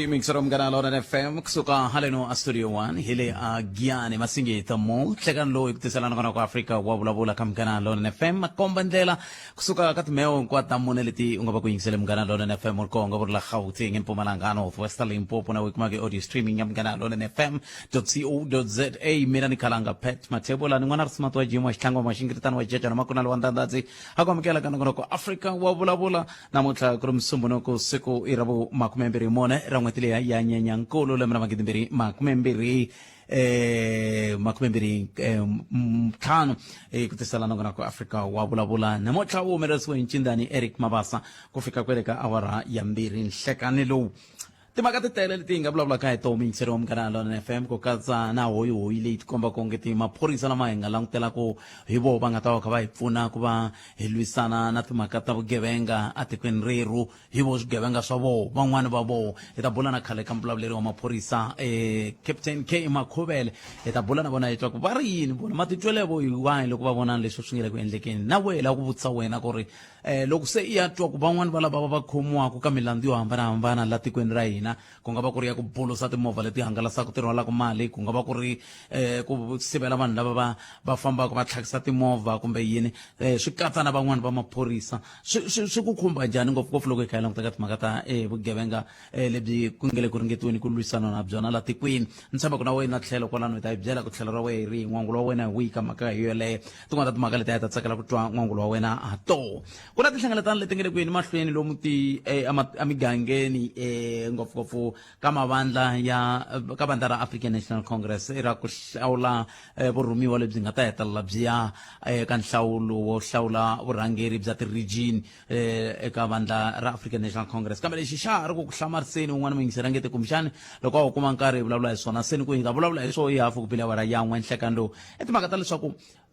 Mixer Munghana Lonene FM kusuka haleno a Studio 1 hi le a Giyani Masingita Mall hlekani lowu hi ku tiselana kona ku Afrika wa vulavula ka Munghana Lonene FM makomba ndlela kusuka ka timheho hinkwato ta mune leti u nga va ku yingisele Munghana Lonene FM u ri kona u nga vuri la Gauteng Mpumalanga North West Limpopo na u yi kumaka audio streaming ya Munghana Lonene FM co.za mina ni khalanga Pat Mathebula ni n'wana risimati wa Jim wa xitlhangu wa maxingiritano wa jejana makunalo wa ndandadzi ha ku amukela ka nongonoko Afrika wa vulavula Namuntlha ku ri Musumbhunuku, siku i ra vu makumembirhi mune ra n'hweti leya ya Nyenyankulu lembe ra magidimbirhi makumembirhi eh makumembirhi eh, ntlhanu eh, ku tisela nongonoko Afrika wa vulavula namuntlha wu humelerisiwe hi ncindani Eric Mabasa ku fika kwele ka awara ya mbirhi nhlekani lowu Timhaka ti tele leti hi nga vulavulaka hi toho muyingiseri wa Munghana Lonene FM ku katsa na hoyihoyi leyi tikombaka onge ti maphorisa lama hi nga langutela ku hi voho va nga ta va kha va hi pfuna ku va hi lwisana na timhaka ta vugevenga etikweni rerhu hi vo swigevenga swa voho van'wani va voho hi ta bula na khale ka muvulavuleri wa maphorisa eh, Captain K Makhuvele hi ta bula na vona hi twa ku va ri yini vona matitwelevo hi wahi loko va vona leswi swi nga le ku endlekeni na wehe la ku vutisa wena ku ri Eh, loko se i ya twa ku van'wani va lava va va khomiwaka ka milandzu yo hambanahambana la tikweni ra hina ku nga va ku ri ya ku bulusa timovha leti hangalasaka ti rhwalaka mali ku nga va ku ri eh, ku sivela vanhu lava va va fambaka va tlhakisa timovha kumbe yini eh, swi katsa na van'wani va maphorisa swi swi swi ku khumba njhani ngopfungopfu loko hi kha hi languta ka timhaka ta eh, vugevenga eh, lebyi ku nge le ku ringetiweni ku lwisana na byona la tikweni ni tshemba ku na wena tlhelo kwalano hi ta yi byela ku tlhelo ra wehe hi rihi n'wangulo wa wena hi wihi ka mhaka hi yoleyo tin'wana ta timhaka leti a hi ta tsakela ku twa n'wangulo wa wena ha toho ku na tinhlengeletano leti nga le ku yeni mahlweni lomu ti eh, emigangeni eh, ngopfungopfu ka mavandla ya ka vandla ra African National Congress i ra ku hlawula eh, vurhumiwa lebyi nga ta hetelela byi ya eka nhlawulo wo hlawula vurhangeri bya ti-region eh, eka vandla ra African National Congress kambe lexi xa ha ri ku ku hlamariseni un'wana muyingiseri a nge te kumbexani loko a wu kuma nkarhi hi vulavula hi swona se ni ku hi nga vulavula hi swo hi hafu ku bile awara yan'we nhlekani lowu i timhaka ta leswaku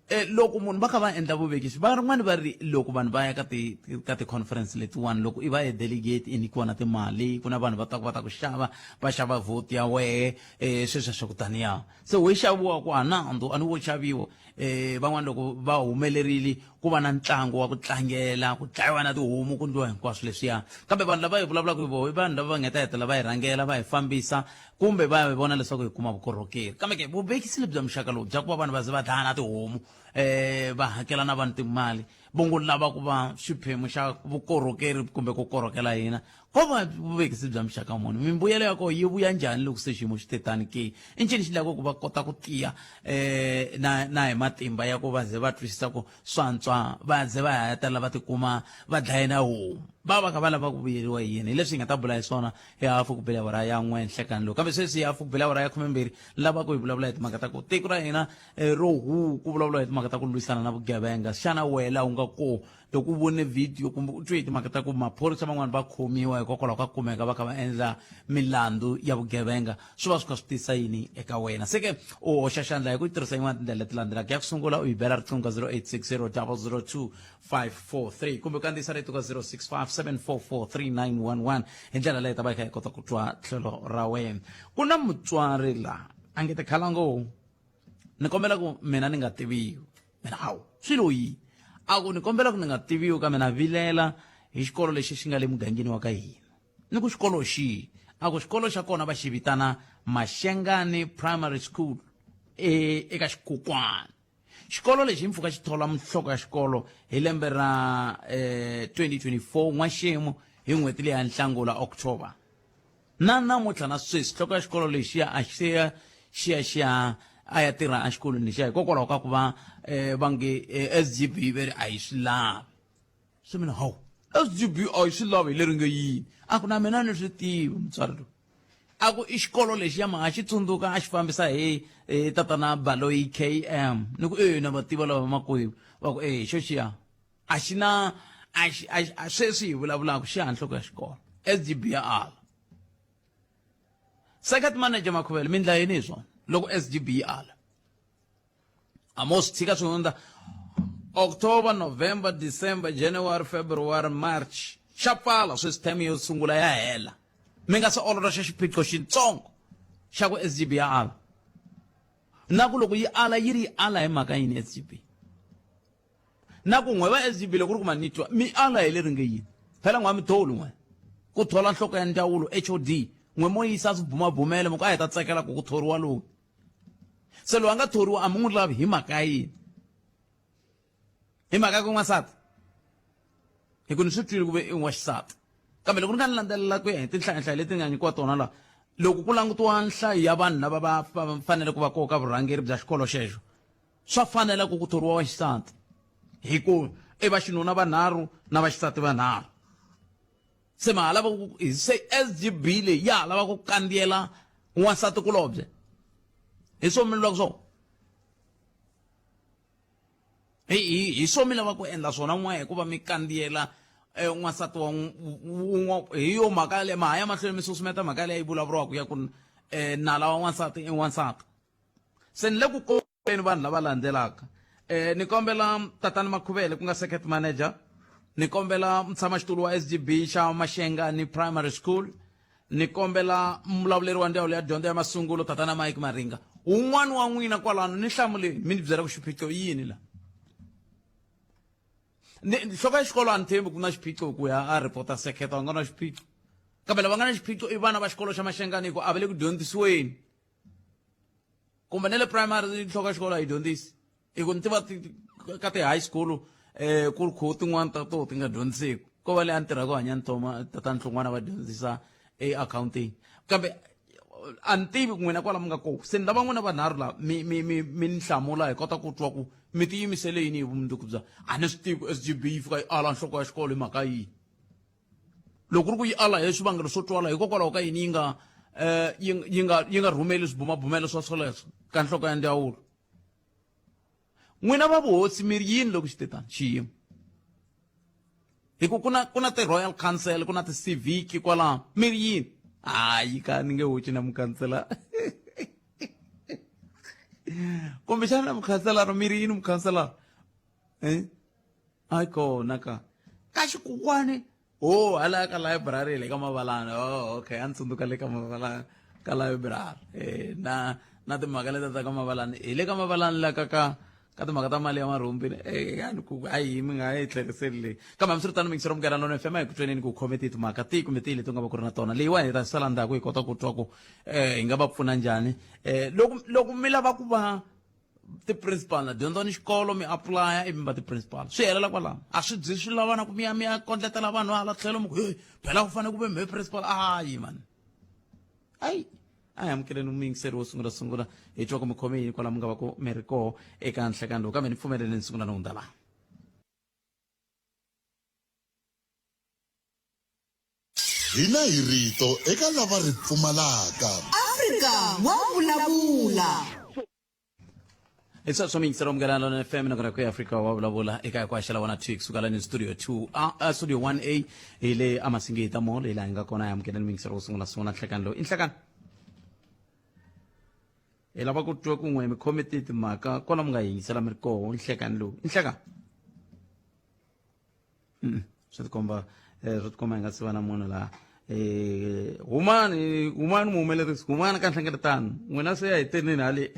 eh, loko munhu va kha va endla vuvekisi van'wani va ri loko vanhu va ya ka ti ka ti-conference letiwani loko i va ye delegate i nyikiwa na timali ku na vanhu va taku va ta ku xava va xava vote ya wehe um sweswo swa ku taniya se wo xaviwa ku a nandzu a ni wo xaviwa eh van'wana loko va humelerile ku va na ntlangu wa ku tlangela ku dlayiwa na tihomu ku ndliwa hinkwaswo leswiya kambe vanhu lava hi vulavulaka hi voho i vanhu lava va nga ta hetelela va hi rhangela va hi fambisa kumbe va hi vona leswaku hi kuma vukorhokeri kambe ke vuvekisi lebyi bya muxaka lowu bya ku va vanhu va ze va dlaya na tihomu eh va hakela na vanhu timali vongo lava ku va xiphemu xa vukorhokeri kumbe ku korhokela hina ko va vuvekisi bya muxaka muni mimbuyelo ya kona yi vuya njhani loko se xiyimo xi te tani ke i ncini xi lavaka ku va kota ku tiya um na na hi matimba ya ku va ze va twisisa ku swantswa va ze va hetelela va tikuma va dlaye na homu va va kha va lava ku vuyeriwa hi yini hi leswi hi nga ta bula hi swona hi hafu ku bela awara ya n'we nhlekani lowu kambe sweswi hi hafu ku bela awara ya khumembirhi lava ku hi vulavula hi timhaka ta ku tiko ra hina eh, ro hu ku vulavula hi timhaka ta ku lwisana na vugevenga xana wena u nga ko loko u vone video kumbe u twe hi timhaka ta ku maphorisa van'wana va khomiwa hikokwalaho ka kumeka va kha va endla milandzu ya vugevenga swi va swi kha swi tisa yini eka wena se ke u hoxa xandla hi ku tirhisa yin'wana tindlela leti landzelaka ya ku sungula u yi bela riqingho ka 0860 002 543 kumbe u kandziyisa rito ka 065 744 3911 hi ndlela leyi ta va yi kha yi kota ku twa tlhelo ra wena ku na mutswari laha a nge tikhalango ni kombela ku mina ni nga tiviwi mina hawu swi lo yini a ku ni kombela ku ni nga tiviwi kambe na vilela hi xikolo lexi xi nga le mugangeni wa ka hina ni ku xikolo xihi a ku xikolo xa kona va xi vitana Mashengani Primary School e, eka xikukwana xikolo lexi hi mpfhuka xi thola muhloko ya xikolo hi lembe ra eh, 2024 n'waxemu hi n'hweti leya nhlangula October Na namuntlha na sweswi nhloko ya xikolo lexiya a xi ya xi ya xi ya a ya tirha exikolweni lexiya hikokwalaho ka ku va um va nge eh, SGB va ri a yi swi lavi se mina hawu SGB a yi swi lavi hi leri nge yini a ku na mina ni swi tivi mutswari loyi a ku i xikolo lexiya ma a xi tsundzuka a xi fambisa hi hi tatana Baloyi KM ni ku e na va tiva lava vamakwerhu va ku e xo xiya a xi na a xi a sweswi hi vulavulaka xi ha nhloko ya xikolo SGB ya ala circuit manager Makhuvele mi ndla yini hi swona loko SGB yi ala a mo swi tshika swi hundza October November December January February March xa pfala sweswi term yo sungula ya hela mi nga se ololoxa xiphiqo xitsongo xa ku SGB ya ala na ku loko yi ala yi ri yi ala hi mhaka yini SGB Na ku n'we va SGB loko ku ri ku ma ni twa mi ala hi leri nge yini phela n'we a mi tholi n'we ku thola nhloko ya ndzawulo HOD N'we mo yisa swibumabumelo mi ku a hi ta tsakela ku ku thoriwa lowu. Se loyi a nga thoriwa a mi n'wi lavi hi mhaka ya yini? Hi mhaka ya ku n'wansati? Hi ku ni swi twile ku ve i wa xisati. Kambe loko ni nga ni landzelela ku ya hi tinhlayanhlaya leti ni nga nyikiwa tona la, loko ku langutiwa nhlayo ya vanhu lava va fanele ku va koho ka vurhangeri bya xikolo xexo, swa fanela ku ku thoriwa wa xisati hi ku i vaxinuna vanharhu na vaxisati vanharhu. Se ma ha lava ku se SGB leyi ya ha lava ku kandziyela n'wansati kulobye. Hi swo mi vulaka swona? Hi hi hi swo mi lava ku endla swona n'we hikuva mi kandziyela eh, n'wansati wa wun'we hi yo mhaka leyi ma ha ya mahlweni mi susumeta mhaka leyi vulavuriwaka ya ku eh, nala wa n'wansati i n'wansati. Se ni le ku kombeni vanhu lava landzelaka eh, ni kombela tatani Makhuvele ku nga circuit manager, ni kombela mutshamaxitulu wa SGB xa Mashengani Primary School, ni kombela mulavuleri wa ndzawulo ya dyondzo ya masungulo tatana Mike Maringa. Wun'wana wa n'wina kwalano ni hlamuleni mi ni byela ku xiphiqo i yini la. Ni nhloko ya xikolo a ni tshembi ku na xiphiqo ku ya a report-a circuit a nga na xiphiqo. Kambe lava nga na xiphiqo i vana va xikolo xa Mashengani hi ku a va le ku dyondzisiweni. Kumbe na le primary nhloko ya xikolo a yi dyondzisi. Hi ku ni tiva ka ti-high school um ku ri kho tin'wani ta toho ti nga dyondzisiku. Ko va leyi a ni tirhaka hanya ni toma tatana Nhlungwana va dyondzisa e accounting. Kambe a ni tivi ku n'wina kwala mi nga kona. Se ni lava n'wina vanharhu la mi mi mi mi ni hlamula hi kota ku twa ku mi tiyimisele yini hi vumundzuku bya a ni swi tivi ku S_G_B yi fika yi ala nhloko ya xikolo hi mhaka yini. Loko ku ri ku yi ala hi swivangelo swo twala hikokwalaho ka yini yi nga um yi yi nga yi nga rhumeli swibumabumelo swa swoleswo ka nhloko ya ndzawulo. N'wina va vuhosi mi ri yini loko xi te tani xiyimo? Hi ku ku na ku na ti-royal council ku na ti-civic kwalano mi ri yini? Hayi ka ni nge hoci na mukhanselara. Kumbexana mukhanselara mi ri yini mukhanselara? Eh? Hayi kona ka ka xikukwani oh hala ka library le ka Mavalana. Oh okay, a ni tsundzuka le ka Mavalana ka library. Eh na na timhaka leta ta ka Mavalana hi le ka Mavalana la ka ka ka timhaka ta mali ya marhumbi eh a ni ku hayi mi nga yi tlheriseli leyi. Kambe hambiswiritano miyingiseri Munghana Lonene FM a hi ku tweneni ku khome tihi timhaka tihi kumbe tihi leti u nga va ku ri na tona. Leyiwani hi ta sala ndzhaku hi kota ku twa ku eh hi nga va pfuna njhani. Eh loko loko mi lava ku va ti-principal na dyondza ni xikolo mi apulaya ivi mi va ti-principal swi helela kwalano a swi byi swi lava na ku mi ya mi ya kondletela vanhu hala tlhelo mi ku hey phela ku fanele ku ve mhe principal ayi mani ayi a hi amukeleni muyingiseri wo sungula sungula hi twa ku mi khome yini kwala mi nga va ku mi ri koho eka nhlekani lowu kambe ni pfumeleni ni sungula ni hundza laha. Hina hi rito eka lava ri pfumalaka. Afrika wa vulavula. Hi sweswo miyingiselo Munghana Lonene FM nakona ku Afrika wa vulavula eka hi ku haxela 1 2 kusuka lani studio 2 a studio 1A hi le Amasingita Mall hi laha hi nga kona hi amukeleni miyingiselo wo sungula sungula nhlekani lowu i nhlekani hi lava ku twa kun'we mi khome ti timhaka kwala mi nga yingisela mi ri koho nhlekani lowu i nhlekani swi tikomba eh, swi tikomba hi nga si va na munhu laha eh, humani humani muhumelerisi humani ka nhlengeletano n'wina se ya hi tenini hale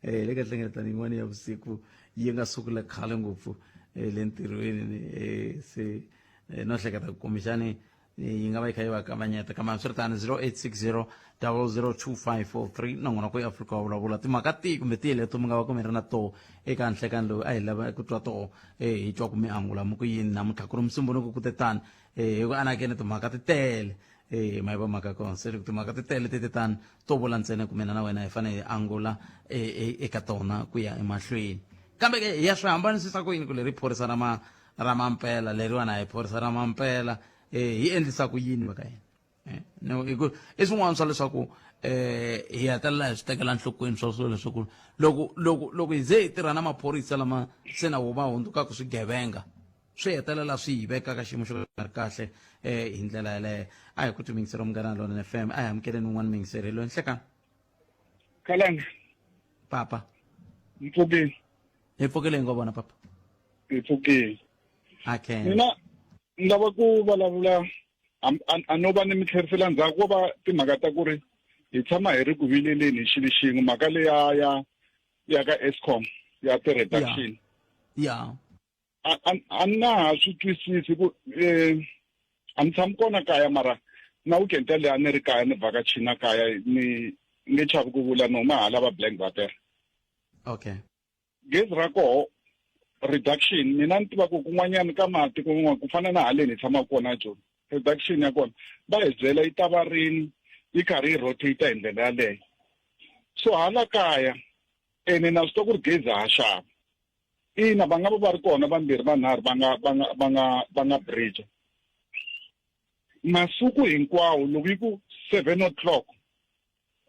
eh, le ka nhlengeletano yin'wana ya vusiku yi nga sukula khale ngopfu eh, le ntirhweni eh, se eh, no hleketa ku kumbexani yi nga va yi kha yi va kavanyeta kambe hambiswiritano 0860 002543 nongonoko ya Afrika wa vulavula timhaka tihi kumbe tihi leto mi nga va ku mi ri na toho eka nhlekani lowu a hi lava ku twa toho eh, hi twa ku mi angula mi ku yini namuntlha ku ri musumbunuko ku te tani eh, hi ku anakeni timhaka ti tele eh, ma yi va mhaka kona se loko timhaka ti tele ti te tani to vula ntsena ku mina na wena hi fanele hi angula eh, eh, eka tona ku ya emahlweni kambe ke hi ya swi hambanisisa ku yini ku leri phorisa ra ma ra mampela leriwani a hi phorisa ra mampela eh, hi endlisa ku yini va ka hina eh, no, hi ku i swin'wana swa leswaku eh hi hetelela hi swi tekela nhlokweni swa swilo leswaku loko loko loko hi ze hi tirha na maphorisa lama se na wo va hundzukaka swigevenga swi hetelela swi hi veka ka xiyimo xo ka ri kahle eh hi ndlela yaleyo a hi ku tiyingisela Munghana Lonene FM a hi amukeleni un'wana muyingiseri hi loyi nhlekani Khalanga papa mpfukeni hi pfukile hi ngo vona papa hi pfukile okay mina ni lava ku vulavula a no va ni mi tlherisela ndzhaku ko va timhaka ta ku ri hi tshama hi ri ku vileleni hi xilo xin'we mhaka leya ya ya ka Eskom ya ti-reduction ya a na ha swi twisisi ku a ni tshami kona kaya mara Na weekend yaleyo a ni ri kaya ni vhakachina kaya ni nge chavi ku vula ni huma hala va Blank Water. Okay. Gezi ra koho reduction mina ni tiva ku kun'wanyana ka matiko man'wana ku fana na haleni hi tshamaka kona Joni reduction ya kona va hi byela yi ta va rini yi karhi yi rotate hi ndlela yaleyo so hala kaya ene na swi tiva ku ri gezi ha xava ina va nga va va ri kona vambirhi vanharhu va nga va nga va nga va nga bridge masiku hinkwawo loko yi ku 7 o'clock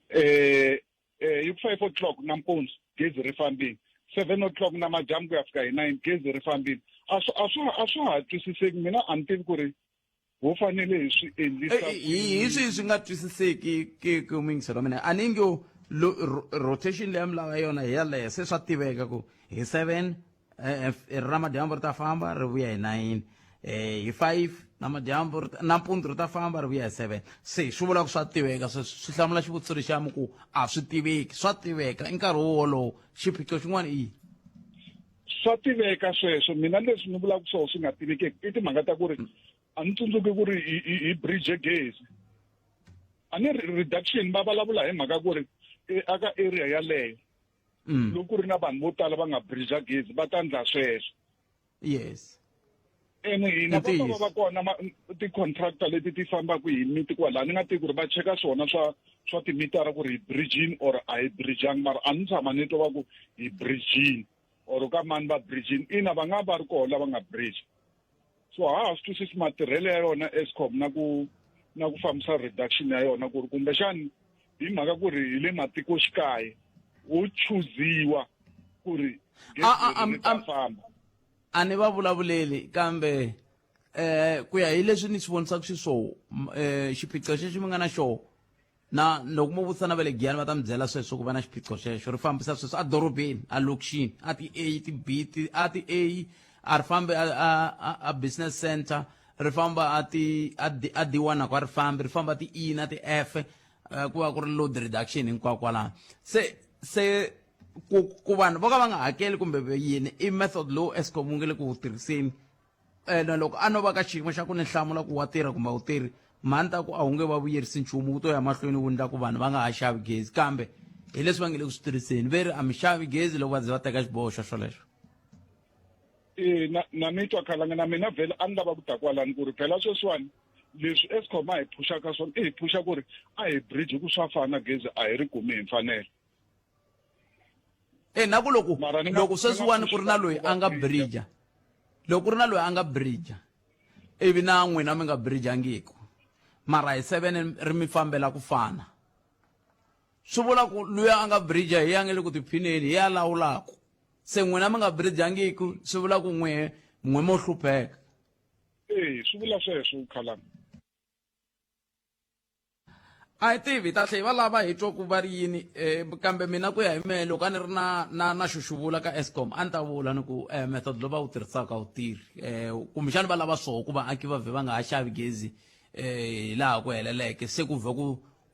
eh eh yi ku 5 o'clock nampundzu gezi ri fambile 7 o'clock namadyambu ku ya fika hi 9 gezi ri fambile a swi a swi a swa ha twisiseki mina a ni tivi ku ri ho fanele hi swi endlisa hi swihi swi nga twisiseki ke ku muyingiselo wa mina a ni nge rotation leyi mi lava yona hi yaleyo se swa tiveka ku hi 7 eh, eh, ra madyambu ri ta famba ri vuya hi 9 eh, hi 5 namadyambu nampundzu ri ta famba ri vuya hi 7 se swi vula ku swa tiveka sweswo swi hlamula xivutiso lexiya mi ku a swi tiveki swa tiveka i nkarhi wo wolowo xiphiqo xin'wana i yini swa tiveka sweswo mina leswi ni vulaka swona swi nga tivekeki i timhaka ta ku ri a ni tsundzuki ku ri hi bridge gezi a ni reduction va vulavula hi mhaka ku ri aka area yaleyo mm. loko ku ri na vanhu vo tala va nga bridge gezi va ta ndla sweswo yes ene hina va va va kona ti-contractor leti ti fambaka hi miti kwalaha ni nga tivi ku ri va cheka swona swa swa timitara ku ri hi bridgini or a hi bridgangi mara a ni tshama ni twa va ku hi bridgini or ka mani va bridgini ina va nga va ri kona lava nga bridge so ha ha swi twisisi matirhelo ya yona escom na ku na ku fambisa reduction ya yona ku ri kumbexani hi mhaka ku ri hi le matikoxikaya wo chuziwa ku ri gezi ta famba a ni va vulavuleli kambe eh ku ya hi leswi ni swi vonisaka xiswona eh xiphiqo xexi mi nga na xona na loko mo vutisa na va le giyani va ta mi byela sweswo ku va na xiphiqo xexo ri fambisa sweswo edorobeni elokixini a ti a ti b ti a ti a a ri fambi a a a business center ri famba a ti a D a D1 na ku a ri fambi ri famba ti E na ti F eh, ku va ku ri load reduction hinkwako kwalano se se ku ku vanhu vo ka va nga hakeli kumbe yini i method lowu Eskom wu nge le ku wu tirhiseni ene loko a no va ka xiyimo xa ku ni hlamula ku wa tirha kumbe a wu tirhi mhani ta ku a wu nge va vuyerisi nchumu wu to ya mahlweni wu ndla ku vanhu va nga ha xavi gezi kambe hi leswi va nge le ku swi tirhiseni ve ri a mi xavi gezi loko va ze va teka xiboho xo xolexo e na na mi twa khalanga na mina vhele a ni lava ku ta kwalani ku ri phela sweswiwani leswi escom a hi phuxaka swona i hi phuxa ku ri a hi bridge ku swa fana gezi a hi ri kumi hi mfanelo e na ku loko loko sweswiwani ku ri na loyi a nga bridge loko ku ri na loyi a nga bridge ivi na n'wina mi nga bridgangiku mara hi seven ri mi fambela ku fana swi vula ku luya a nga bridge hi ya nge le ku tiphineni hi ya lawulaku se n'wina mi nga bridgangiku swi vula ku n'we n'we mo hlupheka e swi vula sweswo khalanga A hi tivi hi ta tlhe hi va lava hi twa ku va ri yini um kambe mina ku ya hi mehe loko a ni ri na na na xo xi vula ka escom a ni ta vula ni ku um method lowu va wu tirhisaka a wu tirhi um kumbexani va lava swoho ku vaaki va vhe va nga ha xavi gezi um hi laha ku heleleke se ku vhe ku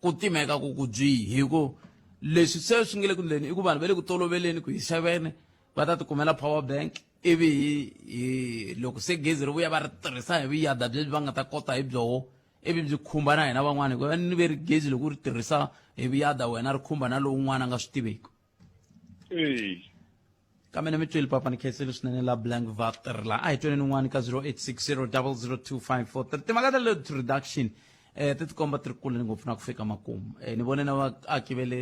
ku timeka ku ku byi hi ku leswi se swi nge le ku ndleni i ku vanhu va le ku toloveleni ku hi xavene va ta tikumela power bank ivi hi hi loko se gezi ri vuya va ri tirhisa hi vuyada byebyi va nga ta kota hi byoho ivi byi khumba na hina van'wana hikuva ni ve ri gezi loko u ri tirhisa hi vuyada wena ri khumba na lowun'wana a nga swi tiveki ee kambe ni mi twile papa ni khensile swinene la blank vater la a hi tweni un'wana ka 0860 002543 timhaka ta load reduction eh ti tikomba ti ri kule ngopfu na ku fika makumu eh ni vone na vaaki ve le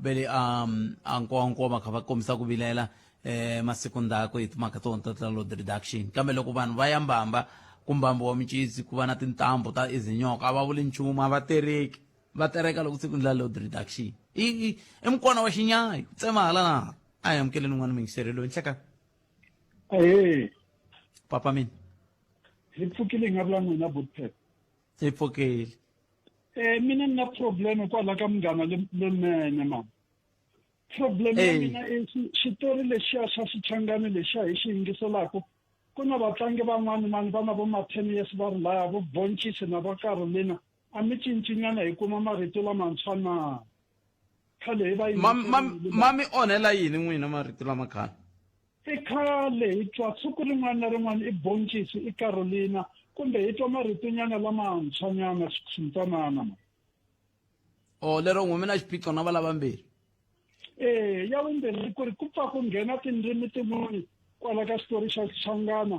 ve le um a nkowankowa va kha va kombisa ku vilela eh masiku ndzhaku hi timhaka to ta ta load reduction kambe loko vanhu va ya mbamba ku mbambo wa micisi ku va na tintambu ta izinyoka a va vuli nchumu a va tereki va tereka loko se ku ndla load reduction i i i mukwana wa xinyayi ku tsema hala na hala a hi amukeleni un'wana muyingiseri loyi nhleka ahee papa mina hi pfukile hi nga vula n'wina butpet hi pfukile eh mina ni na problem kwala ka munghana lonene mama problem ya mina i xitori lexiya xa xichangani lexiya hi xi yingiselaku ku na vatlangi van'wani mani va na vo ma ten years va ri laya vo boncisi na va carolina a mi cincinyana hi kuma marito lamantshwa na khale hi va ma mi onhela yini n'wina marito lama khale i khale hi twa siku rin'wana na rin'wana i boncisi i carolina. Kumbe hi twa maritonyana lamantshwanyana swintsanana ma. O lero n'we mi na xiphiqo na va lavambirhi. Ee, ya vumbirhi ku ri ku pfa ku nghena tindzimi tin'wana kwala ka xitori xa Xichangana,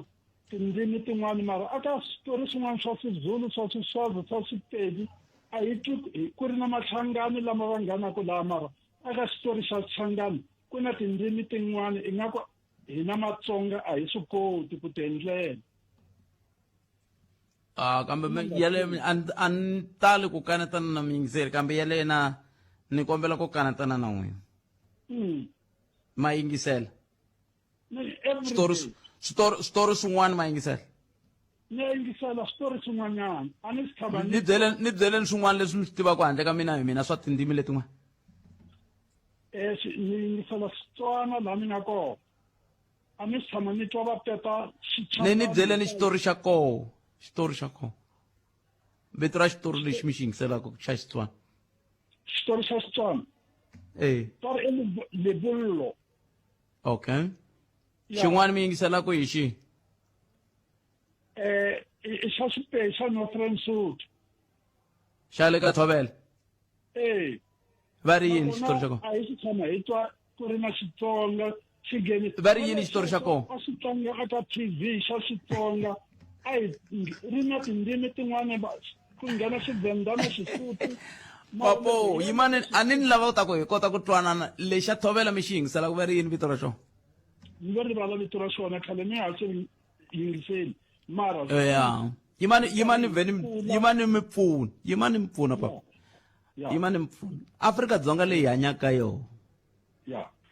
tindzimi tin'wana mara aka switori swin'wana swa Xizulu, swa Xiswazi, swa Xipedi a hi twi ku ri na Machangani lama va nghenaka laha mara aka xitori xa Xichangani ku na tindzimi tin'wana ingaku hina Matsonga a hi swi koti ku ti endlela. Ah, kambe yale a ni tali ku kanetana na muyingiseri kambe yale na ni kombela ku kanetana na n'wina. Ma yingisela switori switori switori swin'wana ma yingisela? Ni yingisela switori swin'wanyana, a ni swi tshama. Ni byeleni, ni byeleni swin'wana leswi mi swi tivaka handle ka mina hi mina swa tindzimi letin'wana. Ni yingisela Xitswana laha ni nga kona. A ni tshama ni twa va peta. Ni ni byeleni xitori xa koho, xitori xa koho, vito ra xitori lexi mi xi yingiselaka xa Xitswana. Xitori xa Xitswana? E. Va ri i lebollo. Okay. Xin'wana mi yingiselaka hi xihi? I xa Xipedi, xa Northern Sotho. Xa le ka Thobela? Ee. Va ri yini xitori xa kona? A hi xi tshama hi twa ku ri na Xitsonga xi ngheni. Va ri yini xitori xa kona? A xi tlanga aka TV xa Xitsonga, a hi ri na tindzimi tin'wana, ku nghena Xivenda na Xisuthu. Papo, yimani, a ni ni lava ku ta ku hi kota ku twanana. Lexa Thobela mi xi yingiselaka va ri yini vito ra xona? Ni lo rivala vito ra xona, khale ni ha xi yingiseli mara. Ya, yimani, yimani, vheni, yimani mi pfuna, yimani mi pfuna papa, yimani mi pfuna. Afrika Dzonga leyi hanyaka yona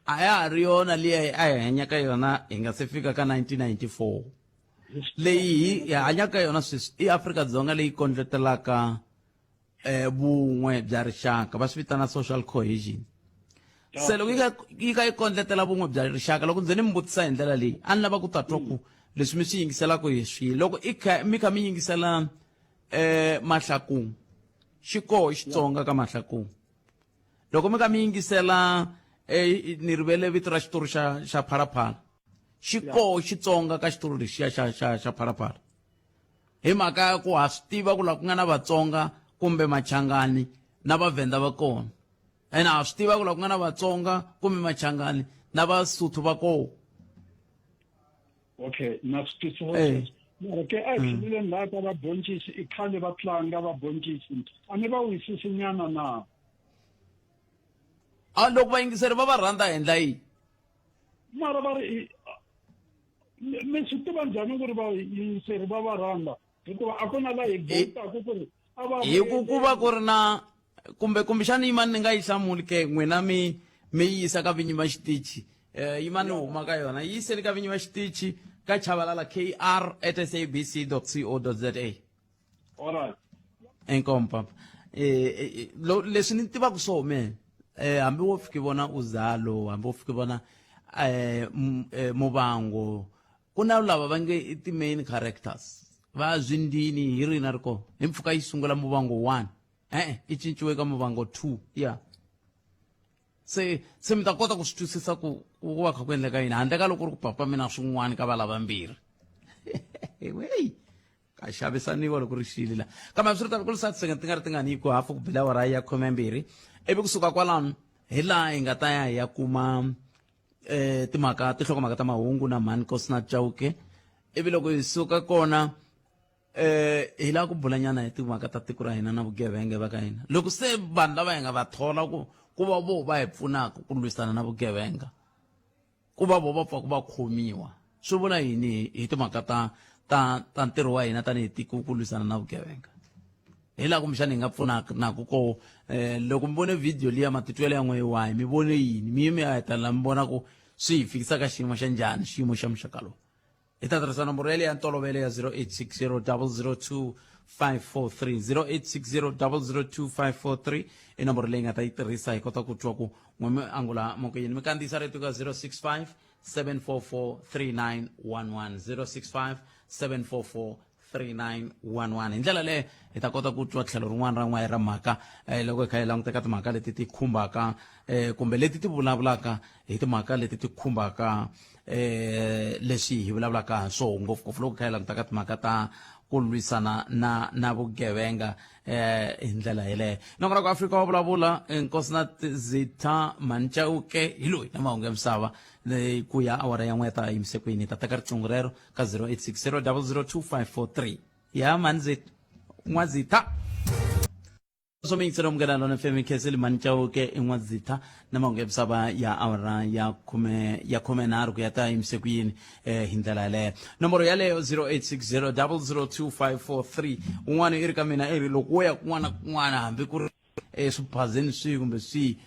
a ya ha ri yona liya a hi hanyaka yona hi nga se fika ka 1994. Leyi hi hanyaka yona sweswi i Afrika Dzonga leyi kondletelaka vun'we bya rixaka, va swi vitana social cohesion. Se loko yi ka yi kondletela vun'we bya rixaka, loko ndze ni mi vutisa hi ndlela leyi, a ni lava ku ta twa ku leswi mi swi yingiselaka hi swihi. Loko i kha mi kha mi yingisela Mahlakung, xi koho Xitsonga ka Mahlakung? Loko mi kha mi yingisela ni rivele vito ra xitori xa Phalaphala, xi koho Xitsonga ka xitori lexiya xa Phalaphala? Hi mhaka ya ku ha swi tiva ku laha ku nga na Vatsonga kumbe Machangani na Vavhenda va kona, ene ha swi tiva ku laha ku nga na Vatsonga kumbe Machangani na Vasuthu va kona. Okay, na swi twisisa. Mara ke a hi tlheleleni laha ka vaboncisi. I khale va tlanga vaboncisi, a ni va wisisi nyana na? A loko vayingiseri va va rhandza hi ndla yihi? Mara va ri mi swi tiva njhani ku ri vayingiseri va va rhandza? Hikuva a ku na la hi votaka ku ri a va Hi ku va ku ri na kumbe kumbexani. Yimani, ni nga yi hlamuli ke, n'wina mi yisa ka vinyi va xitichi. Yimani, huma ka yona, yi yiseni ka vinyi va xitichi ka chabalala kr@sabc co za. Alright. Inkomu papa. Leswi ni tivaka swo me hambi wo fiki vona Uzalo, hambi wo fiki vona Muvango, ku na lava va nge i ti-main characters va zwindini hi rina ri kona hi mpfhuka yi sungula Muvango 1, e-e, i cinciwe ka Muvango 2 ya se mi ta kota ku swi twisisa ku va kha ku endleka yini, handle ka loko ku ri ku papa mina swin'wana ka va lavambirhi wey ka xavisaniwa loko ri xile la. Kambe hambiswiritano, ku lisa tisenge ti nga ri tingani yi ku hafu ku bela awara ya 12, ivi kusuka kwalano hi laha hi nga ta ya hi ya kuma timhaka, tinhlokomhaka ta mahungu na mhani Kosina Chauke. Ivi loko hi suka kona hi lava ku bulanyana hi timhaka ta tiko ra hina na vugevenga va ka hina. Loko se vanhu lava hi nga va thola ku va vo va hi pfunaka ku lwisana na vugevenga, ku va vo va pfa ku va khomiwa, swi vula yini hi timhaka ta ntirho wa hina tanihi tiko ku lwisana na vugevenga? Hi laha kumbexana hi nga pfunaka naku ko loko mi vone video liya, matitwelo ya n'we wahi? Mi vone yini? Mi ye mi ya hetelela mi vona ku swi hi fikisa ka xiyimo xa njhani, xiyimo xa muxaka lowu? Hi ta tirhisa nomboro yaleyo ya ntolovelo ya 0860 002 543, 0860 002 543 i nomboro leyi nga ta yi tirhisa hi kota ku twa ku n'we mi angula moko yini. Mi kandziyisa rito ka 065 744 3911, 065 744 3911. Hi ndlela leyo hi ta kota ku twa tlhelo rin'wana ra n'wayi ra mhaka loko hi kha hi languta ka timhaka leti ti khumbaka kumbe leti ti vulavulaka hi timhaka leti ti khumbaka leswi hi vulavulaka ha swona, ngopfungopfu loko hi kha hi languta ka timhaka ta ku lwisana na na vugevenga hi ndlela yeleyo. Nongonoko Afrika wa vulavula, Nkosina Zitha Manchauke hi loyi na mahungu ya misava leyi ku ya awara ya n'we ta yimise ku yini. Ta teka riqingho rero ka 0860 002543 ya mani N'wazitha. Swo miyingiselo munghana lona FM Kheseli Manchauke i N'wazitha na mahungu ya misava ya awara ya khume ya khumenharhu ku ya ta yimise ku yini hi ndlela yaleyo. Nomboro yaleyo 0860 002543. Un'wana i ri ka mina i ri loko wo ya kun'wana na kun'wana hambi ku ri eswiphazeni swihi kumbe swihi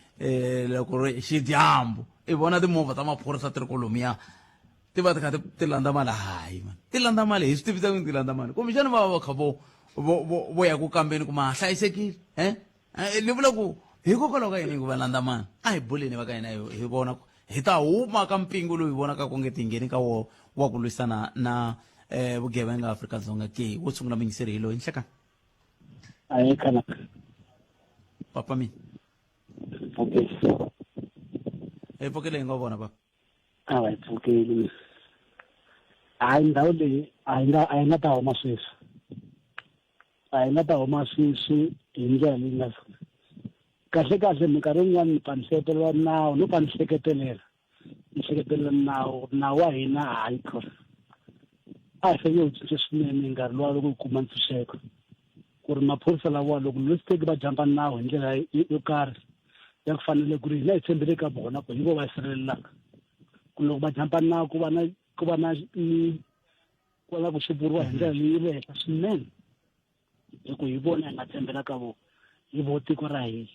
loko ri xidyambu i vona timovha ta maphorisa ti ri kolomiya ti va ti kha ti landza mali. Hayi man, ti landza mali hi swi tivisa ku ti landza mali, kumbexana va va va kha vo vo vo vo ya ku kambeni ku ma hlayisekile ni vula ku hikokwalaho ka yini ku va landza mali. A hi buleni va ka hina hi vona ku hi ta huma ka mpingu lowu hi vonaka ku nge ti ngheni ka wo wa ku lwisana na vugevenga Afrika-Dzonga ke. Wo sungula muyingiseri hi loyi nhlekani. Ahee khana. Papa mina. Okay. Hi pfukile hi ngo vona papa. A va hi pfukeli. Hayi, ndhawu leyi a yi nga ta huma sweswi. A yi nga ta huma sweswi hi ndlela leyi nga kahle kahle. Minkarhi yin'wani ni pfa ni hleketelela nawu, no pfa ni hleketelela, ni hleketelela nawu, nawu wa hina. Hayi, cause a hi fanele wu cince swinene hi nkarhi luwa loko hi kuma ntshunxeko, ku ri maphorisa lawa loko mistake va jampa nawu hi ndlela yo karhi ya ku fanele ku ri hina hi tshembele ka vona ku hi vo va hi sirhelelaka, ku loko va jampa nawu ku va na ni ku va na ku xupuriwa hi ndlela leyi le henhla swinene, hi ku hi vona hi nga tshembela ka vona, hi vo tiko ra hina,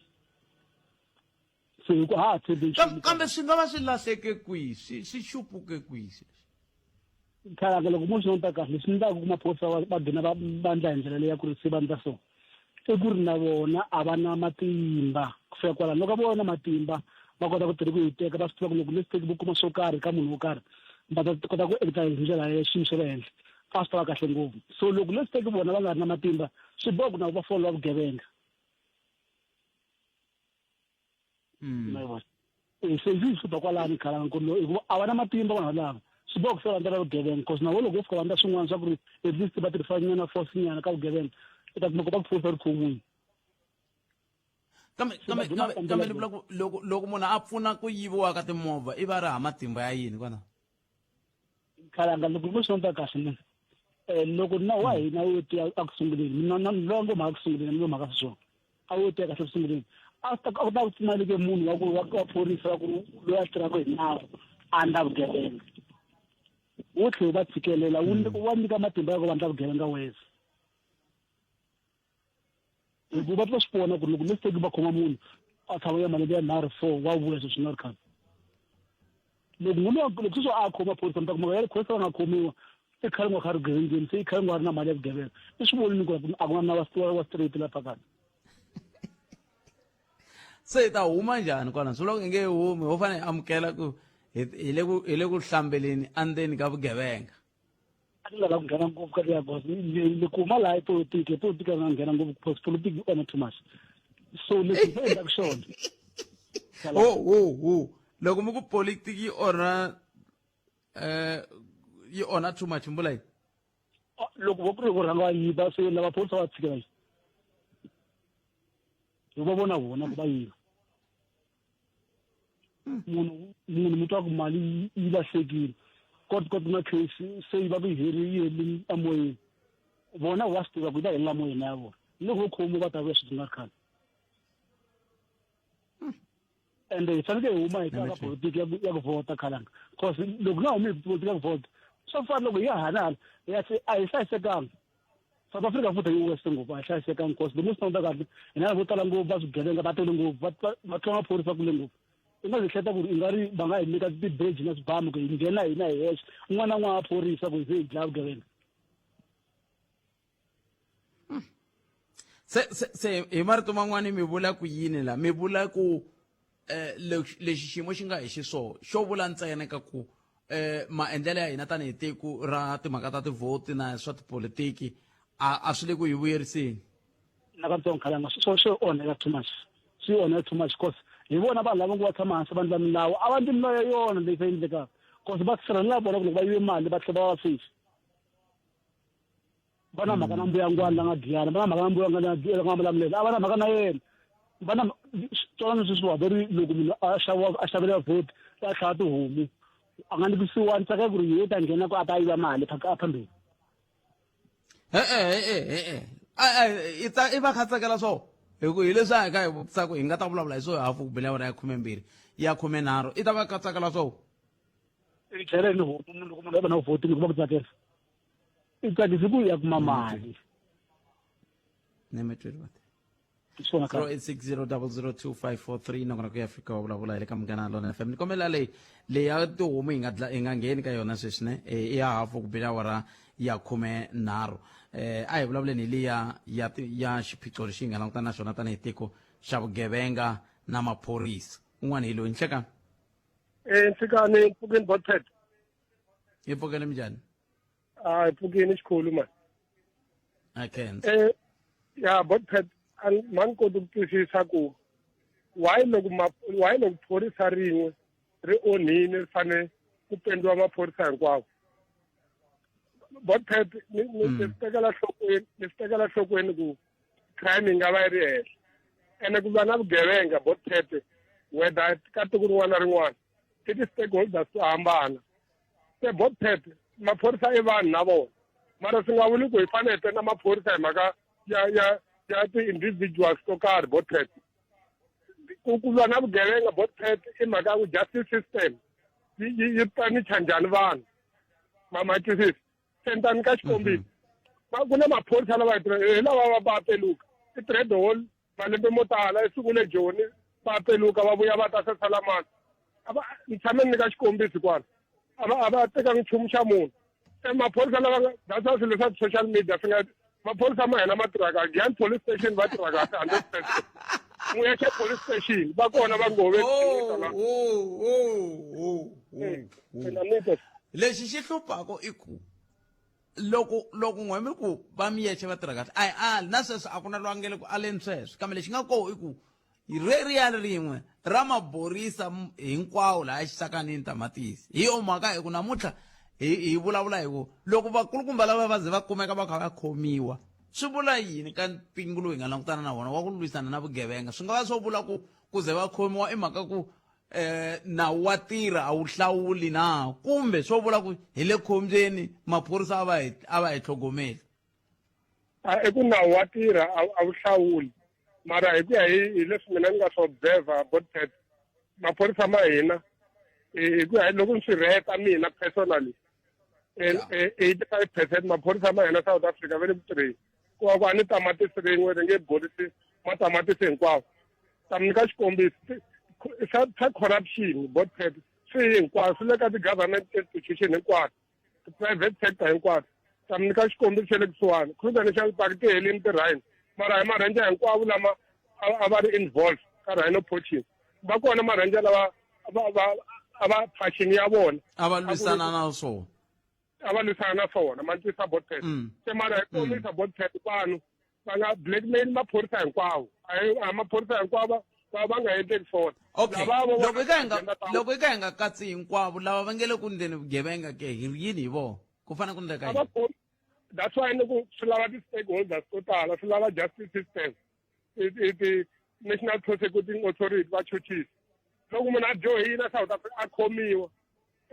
so hi ku ha ha tshembi nchumu. Kambe swi nga va swi lahleke kwihi, swi xupuke kwihi sweswi? Khalanga, loko mo swi languta kahle, leswi endlaka ku maphorisa va gcina va endla hi ndlela leyi ya ku ri se va endla so, i ku ri na vona a va na matimba ku fika kwalano. Loko va vona matimba va kota ku tirha ku hiteka, va swi tiva ku loko mistake vo kuma swo karhi ka munhu wo karhi, va ta kota ku endla hi ndlela ya xiyimo xa le henhla, a swi ta va kahle ngopfu. So loko mistake vona va nga ri na matimba, swi boha ku na va foliwa vugevenga. Ma yi vona? Se yi hlupha kwalano khalanga ku ri hikuva a va na matimba vanhu valava, swi boha ku se va landza vugevenga, cause na vo loko vo fika va endla swin'wana swa ku ri at least va tirhisa nyana force nyana ka vugevenga, i ta kuma ku va ku phorisa ri khomiwini. Kambe Se va kambe gcina kambe va kambe endlela ni vula ku loko munhu a pfuna ku yiviwa ka timovha i va ri ha matimba ya yini kwana? Khalanga, loko mo swi languta kahle mina, loko nawu wa hina wo tiya a ku sunguleni, mina na longo mhaka ku sunguleni ni mhaka swona a wo tiya kahle ku sunguleni, a swi ta a ku ta ku pfumaleke munhu wa ku wa phorisa wa ku loyi a tirhaka hi nawu a endla vugevenga, wo tlhela wu va tshikelela, wu va nyika matimba ya ku va endla vugevenga wese, hikuva va ta swi vona ku ri loko mistake va khoma munhu a tshama ya malembe ya nharhu four wa vuya sweswi nga ri khale. Loko munhu loko sweswi a khoma phorisa, mi ta kuma ya phorisa va nga khomiwa i khale nga kha ri gevengeni, se i khale nga ri na mali ya vugevenga, i swi vonile ku a ku na nawu wa straight la phakathi. Se hi ta huma njhani kwala? Swi vula ku hi nge humi, ho fanele hi amukela ku hi le ku hlambeleni endzeni ka vugevenga. A ni lava ku nghena ngopfu ka leya boss ni kuma laha i politiki a nga nghena ngopfu because politiki yi onha too much, so leswi hi endlaka xona. Ho ho ho, loko mi ku politiki yi onha too much, mi vula yini? Loko vo ku ri ku rhanga va yiva, se lava phorisa va tshikela hi va vona vona ku va yiva munhu mi twa ku mali yi lahlekile kot na case se yi va ku yi herile emoyeni, vona wa swi tiva ku yi ta helela moyeni ya vona. Loko vo khomiwa va ta vuya sweswi nga ri khale, ende hi fanekele hi huma hi ka politiki ya ku vhota khalanga, cause loko nga humi hi politiki ya ku vhota, swa fana loko hi ya hala hala hi ya se a hi hlayisekanga. South Africa futhi yi west ngopfu, a hi hlayisekanga, cause loko swi languta kahle hina vo tala ngopfu va swigevenga va tele ngopfu, va tlula maphorisa kule ngopfu. I nga zwi hleta ku ri i nga ri va nga hi nyika tibeji na swibamu ku hi nghena hina hi hexe, un'wana na un'wana a phorisa ku hi ze hi dlaya vugevenga. Se hi marito man'wani mi vula ku yini la? Mi vula ku lexi xiyimo xi nga hi xiswona xo vula ntsena ka ku maendlelo ya hina tanihi tiko ra timhaka ta tivhoti na swa tipolitiki a swi le ku hi vuyeriseni? Nakatsongo khalanga, swi onheka too much, swi onheka too much, cause hi vona vanhu lava ngo va tshama hansi va endla milawu, a va endli milawu ya yona leyi se endlekaka, cause va sirhelela vona ku loko va yive mali va tlhela va va safe. Va na mhaka na mbuyangwana la nga Giyani, va na mhaka na mbuyangwana la nga Malamulele, a va na mhaka na yena. Va na tswalano sweswiwa va ri loko munhu a xaviwa a xavela vote va tlhava tihomu a nga ni vusiwana tsakela ku ri yena u ta nghena ku a ta yiva mali a phambeni. E-e e-e e-e i ta i va kha tsakela swo hi ku hi leswi a hi kha hi vutisa ku hi nga ta vulavula hi swo hafu ku bile awara ya khumembirhi ya khumenharhu i ta va kha tsakela swo i tlhela ni homu munhu loko munhu a va na vote ni kuma ku tsakela i tsakisi ku ya kuma mali Swona ka 0860002543 nakona ku ya fika wa vulavula hi le ka Munghana Lonene FM ni kombela leyi leyi ya tihomu hi nga dla hi nga ngheni ka yona sweswi ne eh, i ya hafu ku bile awara ya 13 eh a hi vulavuleni hi liya ya ya xiphiqo lexi hi nga langutana na xona tanihi tiko xa vugevenga na maphorisa un'wana hi loyi nhlekani Eh, Nhlikani mpfukeni Botpet. hi pfukele minjhani A hi pfukeni xikhulu mani. I can't. Eh, ya Botpet a ma ni koti ku twisisa ku why loko ma why loko phorisa rin'we ri onhile ri fane ku pendiwa maphorisa hinkwawo. Botpet ni ni ni swi tekela nhlokweni ni swi tekela nhlokweni ku crime yi nga va yi ri henhla ene ku va na vugevenga Botpet whether ka tiko rin'wana na rin'wana i ti-stakeholders to hambana se Botpet maphorisa i vanhu na vona mara swi nga vuli ku hi fanele hi penda maphorisa hi mhaka ya ya ya ti-individuals to karhi Botpet ku ku lwa na vugevenga Botpet i mhaka ya ku justice system yi yi yi panicha njhani vanhu ma ma twisisa se ni ta nyika xikombiso va ku na maphorisa lava hi lava va va peluka i trade hall malembe mo tala i sungule joni va peluka va vuya va ta sasalamani a va ni tshame ni nyika xikombiso kwala a va a va tekangi nchumu xa munhu se maphorisa lava nga that's why swilo swa social media swi nga maphorisa ma hina ma tirha kahle Giyani police station va tirha kahle 100% Muyexe police station va kona va ngove lexi xi hluphaka i ku loko loko n'we mi ku va miyexe va tirha kahle a hi ali na sweswo a ku na loyi a nge le ku aleni sweswo kambe lexi nga koho i ku reriya rin'we ra maborisa hinkwawo laha xisakanini tamatisi hi yo mhaka hi ku namuntlha hi hi vulavula hi ku loko vakulukumba lava va ze va kumeka va kha va khomiwa swi vula yini ka mpingu lowu hi nga langutana na wona wa ku lwisana na vugevenga swi nga va swo vula ku ku ze va khomiwa i mhaka ku eh nawu wa tirha a wu hlawuli na kumbe swo vula ku hi le khombyeni maphorisa a va hi a va hi tlhogomeli A i ku nawu wa tirha a a wu hlawuli mara hi ku ya hi hi leswi mina ni nga swi observer Botpet maphorisa ma hina hi ku ya hi loko ni swi rheta mina personally 85% maphorisa ma hina South Africa va le ku tirheni ku va ku a ni tamatisi rin'we ri nge borisi matamatisi hinkwawo ta mi nyika xikombiso swa swa corruption Botpet swi hinkwaswo swi le ka ti-government institution hinkwato ti-private sector hinkwato ta mi nyika xikombiso xa le kusuhani Kruger National Park ti helini ti-rhino mara hi ma-ranger hinkwavo lama a va ri involved ka rhino poaching va kona ma-ranger lava va va a va passion ya vona a va lwisana na swona a va lwisana na swona ma ntwisa Botpet se mara hi komisa Botpet vanhu va nga blackmail maphorisa hinkwawo a maphorisa hinkwavo va va nga endleki swona okay loko i ka hi nga loko i ka hi nga katsi hinkwavo lava va nge le ku ndleni vugevenga ke hi ri yini hi vona ku fanele ku ndleka yini that's why ni ku swi lava ti-stakeholders to tala swi lava justice system ti-national prosecuting authority va chuchisa loko munhu a dyohile South Africa a khomiwa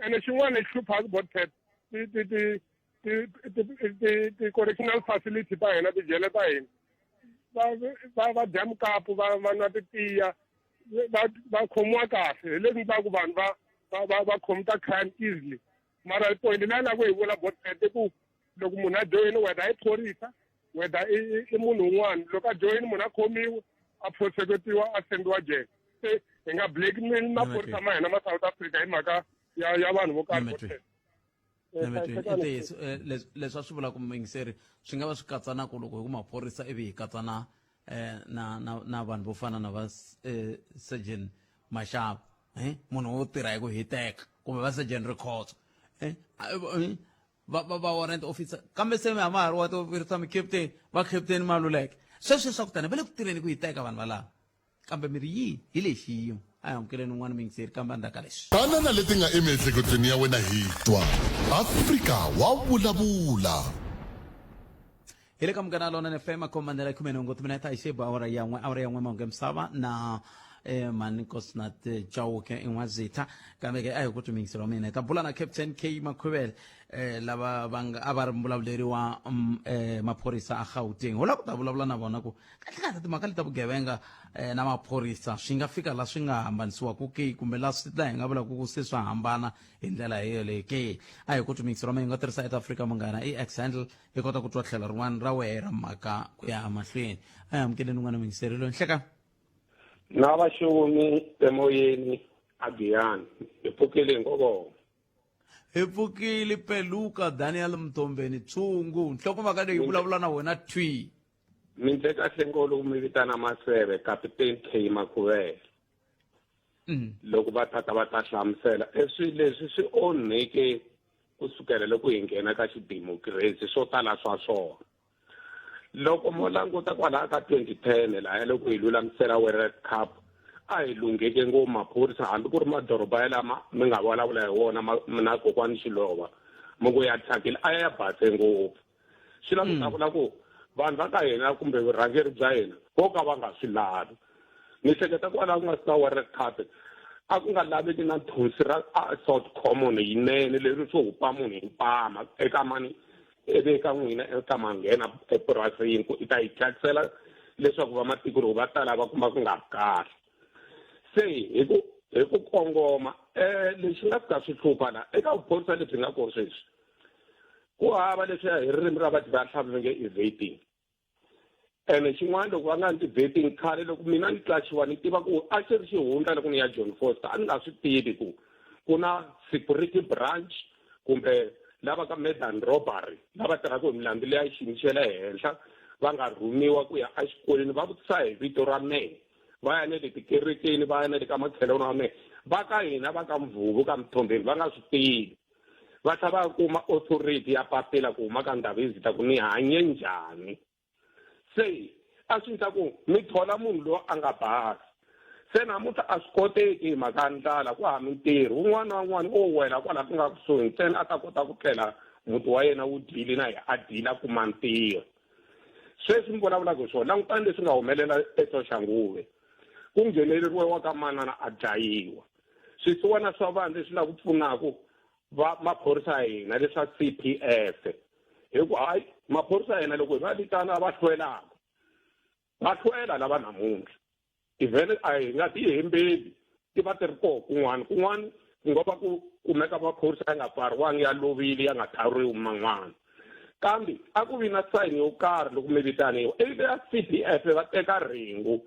ene xin'wana lexi hluphaka Botpet ti-correctional facility ta hina tijele ta hina va va va dya mukapu va va nwa titiya va va khomiwa kahle hi leswi endlaku vanhu va va va va commit crime easily mara point leyi lava ku yi vula Botpet i ku loko munhu a dyohile whether i phorisa whether i i munhu un'wana loko a dyohile munhu a khomiwa a prosecutiva a sendiwa jele se hi nga blackmail maphorisa ma hina ma South Africa hi mhaka ya ya vanhu vo karhi i ntiyiso eh, leswi a swi vulaka muyingiseri swi nga va swi katsa na ku loko hi ku maphorisa ivi hi katsa na eh, na na na vanhu vo fana na va eh, surgeon Mashava eh munhu wo tirha hi ku hiteka kumbe va surgeon Rikhotso eh va va va warrant officer kambe se a ma ha ri wa ti captain va captain Maluleke sweswo swa ku tani va le ku tirheni ku hiteka vanhu valava kambe mi ri yihi hi lexi xiyimo a hi amukeleni un'wana muyingiseri kambe endzhaku ka leswi Tana na leti nga emiehleketweni ya wena hi twa. Afrika wa vulavula. Hi le ka Munghana Lonene FM, makhomandela 18 timinete a yi xi ba awara ya n'we, awara ya n'we mahungu ya misava na mhani Nkosinathi Chauke N'wazitha. Kambe ke a hi ku twi wa mina, hi ta bula na Captain K Makhuvele, lava va nga a va ri mbulavuleri wa maphorisa a Gauteng. Ho lava ku ta vulavula na vona ku kahle kahle timhaka leti ta vugevenga na maphorisa swi nga fika la swi nga hambanisiwaku ke, kumbe la swi la hi nga vulaka ku se swa hambana hi ndlela yeleyo ke. A hi ku twi mixero wa mina, yi nga tirhisa at Africa Munghana i X handle, hi kota ku twa tlhelo rin'wana ra wehe ra mhaka ku ya mahlweni. A hi amukeleni un'wana muyingiseri loyi. Nhleka. Na vaxumi emoyeni a Giyani, hi pfukile hinkwavo. Hi pfukile. Peluka Daniel Mtombeni Tshungu, nhlokomhaka leyi vulavula na wena thwi. Mi ndle kahle ngolo mi vitana Maseve, Captain K Makhuvele. Loko va tata va ta hlamusela eswi leswi swi onheke kusukela loko hi nghena ka xidemokirasi, swo tala swa swona. Loko mo languta kwalaya ka 2010 lahaya loko hi lulamisela World Cup, a hi lungheke ngopfu maphorisa, hambi ku ri madoroba ya lama mi nga vulavula hi wona na kokwani Xilova mi ku ya thyakile, a ya base ngopfu. Swi lava ku ta vula ku vanhu va ka hina kumbe vurhangeri bya hina vo ka va nga swi lavi. Ni hleketa kwalaho ku nga sika World Cup, a ku nga laveki na thonsi ra assault common yinene leri swo hupa munhu hi mpama eka mani ivi eka n'wina eka manghena epurasini ku i ta yi thyakisela leswaku vamatiko loko va ta lava kuma ku nga ri kahle. Se hi ku kongoma, lexi nga fika swi hlupha la eka vuphorisa lebyi nga kona sweswi, ku hava leswiya hi ririmi ra vadyi va nhlampfi va nge i vetting. Ene xin'wana, loko va nga ni ti-vetting khale, loko mina ni qachiwa, ni tiva ku a xi ri xihundla loko ni ya John Foster, a ni nga swi tivi ku ku na security branch kumbe lava ka murder and robbery lava tirhaka hi milandzu leya xiyimo xa le henhla, va nga rhumiwa ku ya exikolweni va vutisa hi vito ra mehe, va ya ne le tikerekeni, va ya na le ka makhelwani wa mehe, va ka hina va ka Mvuvu ka Mthombeni va nga swi tivi. Va tlhela va kuma authority ya papila ku huma ka Ndhavezitha ku ni hanye njhani. Se a swi endla ku mi thola munhu loyi a nga basa. Se namuntlha a swi koteki hi mhaka ya ndlala, ku hava mintirho, wun'wana na wun'wana wo wela kwala ku nga kusuhi ntsena a ta kota ku tlela muti wa yena wu dyile na yena a dyile a kuma ntirho. Sweswi mi vulavulaka hi swona, langutani leswi nga humelela eSoshanguve, ku ngheneleriwe wa ka manana a dlayiwa. Swisiwana swa vanhu leswi lava ku pfunaka va maphorisa ya hina leswa CPF, hi ku hayi maphorisa ya hina loko hi va vitana va hlwelaka, va hlwela lava namuntlha tivhele a hi nga ti hembeli, ti va ti ri koho kun'wana kun'wana, ku nga va ku kumeka maphorisa ya nga pfariwangi, ya lovile, ya nga thariwi man'wana, kambe a ku vi na sayini yo karhi loko mi vitaniwa, ivi ya CPF va teka rhengu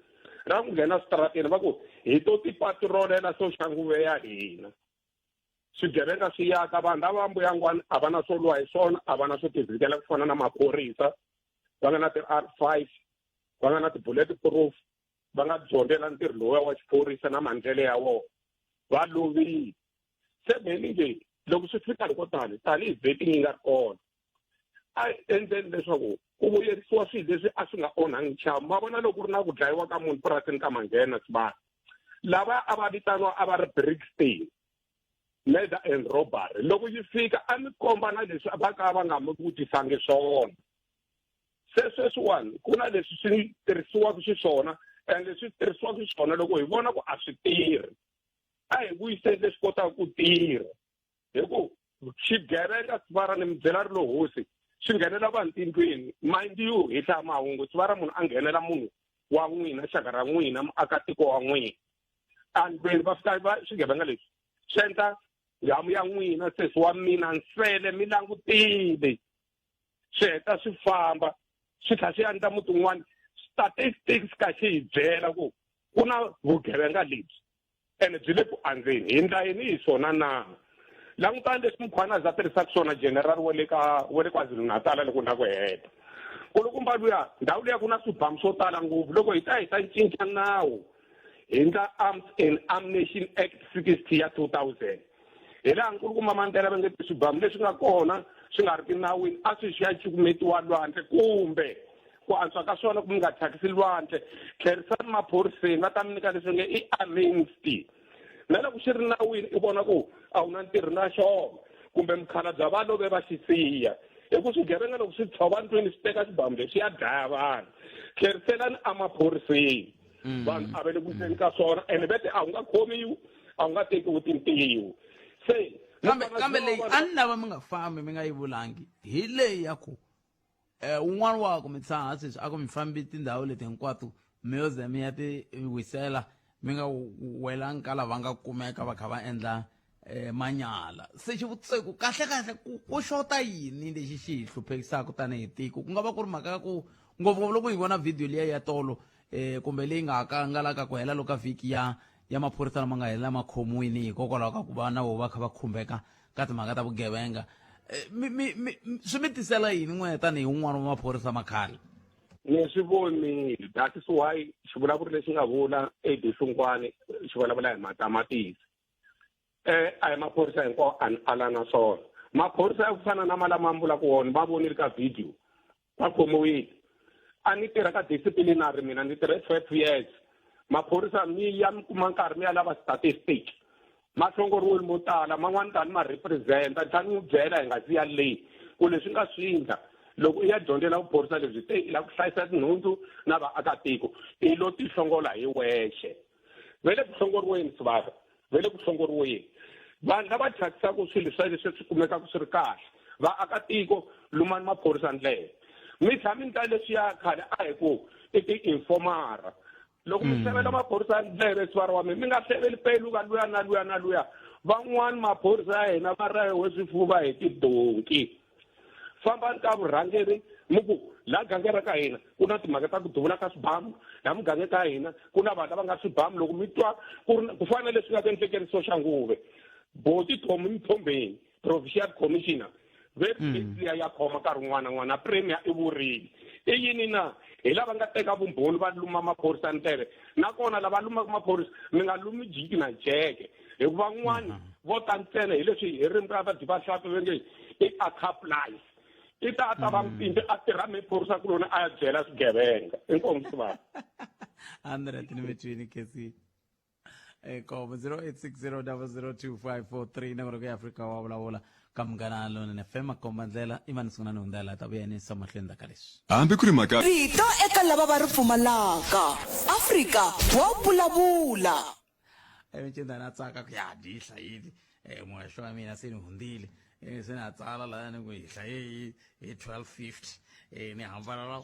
ra ku nghena switarateni va ku hi to tipatrolela Soshanguve ya hina. Swigevenga swi yaka, vanhu lava mbuyangwani a va na swo lwa hi swona, a va na swo tivhikela ku fana na maphorisa va nga na ti-R5, va nga na ti-bullet proof, va nga dyondzela ntirho lowuya wa xiphorisa na maendlelo ya wona, va lovile. Se mheni nge loko swi fika loko tani tanihi vetting yi nga ri kona, a endleni leswaku ku vuyerisiwa swilo leswi a swi nga onhangi nchumu. Ma vona loko ku ri na ku dlayiwa ka munhu purasini ka manghena sibana, lava a va vitaniwa a va ri Brixton murder and robbery, loko yi fika a mi komba na leswi va ka va nga mi vutisangi swona. Se sweswiwani ku na leswi swi tirhisiwaka xiswona, and leswi tirhisiwaka xiswona loko hi vona ku a swi tirhi, a hi vuyiseni leswi kotaka ku tirha, hi ku xigevenga sivara ni mi byela ri lo hosi swi nghenela vanhu tindlwini. Mind you, hi hlaya mahungu sivara munhu a nghenela munhu wa n'wina, xaka ra n'wina, muakatiko wa n'wina andlwini, va fika va swigevenga leswi swi endla nghamu ya n'wina, sesi wa mina, nsele mi langutile, swi heta swi famba swi tlhela swi endla muti wun'wana. Statistics ka xi hi byela ku ku na vugevenga lebyi ene byi le ku andzeni, hi ndla yini hi swona na? Langutani leswi Mkhwanazi a tirhisaka swona, general wa le ka wa le KwaZulu-Natal, loko na ku heta kulukumba luya ndhawu liya ku na swibamu swo tala ngopfu. Loko hi ta hi ta cinca nawu, hi ndla Arms and Ammunition Act 60 ya 2000, hi laha nkulukumba Mandela va nge swibamu leswi nga kona swi nga ri ki nawini a swi swi ya cukumetiwa lwandle, kumbe ku antswa ka swona ku mi nga thyakisi lwandle, tlherisani maphoriseni va ta mi nyika leswi nge i amnesty. Na loko xi ri nawini i vona ku a wu na ntirho na xona, kumbe mukhalabye va love va xi siya. Hi ku swigevenga loko swi tshova ndlwini swi teka xibamu lexi ya dlaya vanhu. Tlheriselani emaphoriseni. Vanhu a va le ku endleni ka swona ene vete a wu nga khomiwi, a wu nga tekiwi tintiho. Se Kambe kambe leyi a ni lava mi nga fambi mi nga yi vulangi hi leyi ya ku un'wana wa ku mi tshaha sweswi a ku mi fambi tindhawu leti hinkwato mi yo ze mi ya ti wisela mi nga welangi ka lava nga kumeka va kha va endla manyala. Se xivutiso i ku kahle kahle ku ku xota yini lexi xi hi hluphekisaka tanihi tiko? Ku nga va ku ri mhaka ya ku ngopfungopfu loko hi vona video liya ya tolo kumbe leyi nga hangalaka ku hela loko ka vhiki ya ya maphorisa lama nga helela ma khomiwini hikokwalaho ka ku va na vo va kha va khumbeka ka timhaka ta vugevenga. Mi mi mi swi mi tisela yini n'we tanihi un'wana wa maphorisa ma khale? Ni swi vonile. That is why xivulavuri lexi nga vula AD Hlungwani xi vulavula hi matamatisi. A hi maphorisa hinkwawo a ni ala na swona. Maphorisa ya ku fana na malama mi vulaka wona va vonile ka video va khomiwile. A ni tirha ka disciplinary mina ni tirhe 12 years. Maphorisa mi ya mi kuma nkarhi mi ya lava statistic. Ma hlongoriwile mo tala man'wani tani ma represent-a ni tlhela ni n'wi byela hi nga si ya le ku leswi nga swi endla loko u ya dyondzela vuphorisa lebyi te i lava ku hlayisa tinhundzu na vaakatiko i lo ti hlongola hi wexe. Va le ku hlongoriweni sivara, va le ku hlongoriweni. Vanhu lava thyakisaka swilo swa leswi swi kumekaka swi ri kahle vaakatiko lumani maphorisa ndlela. Mi tlhela mi endla leswiya khale a hi ku i ti-informer-a. Loko mi hlevela maphorisa ndleve sivara wa mina mi nga hleveli pelu ka luya na luya na luya. Van'wani maphorisa ya hina va rahiwe swifuva hi tidonki. Fambani ka vurhangeri mi ku laha gangeni ra ka hina ku na timhaka ta ku duvula ka swibamu, laha mugangeni ka hina ku na vanhu lava nga swibamu. Loko mi twa ku ri ku fana na leswi nga ku endlekeni Soshanguve, Boti Tommy Mthombeni provincial commissioner ve case liya ya khoma nkarhi wun'wana na wun'wana na premier i vurile. I yini na? Hi lava nga teka vumbhoni va luma maphorisa ndleve. Nakona lava lumaka maphorisa mi nga lumi jiki na jeke, hikuva van'wani vo ta ntsena hi leswi hi ririmi ra vadyi va hlampfi va nge i accomplice. I ta a ta va mpfimbi a tirha maphorisa kuloni a ya byela swigevenga. Inkomu sivana. 100 ni mitwini Casey. Inkomu 0860002543 nambara ya Afrika wa vulavula ka Munghana Lonene FM makomba ndlela i mani sungula ni hundzela ta vuya ni sa mahlweni ka leswi. Hambi ku ri mhaka. Rito eka lava va ri pfumalaka. Afrika wa vulavula. Ivi na tsaka ku ya dyi hlayile muhehlo wa mina se ni hundzile se na tsala laya ni ku hi hlaye hi 12:50 ni hambana na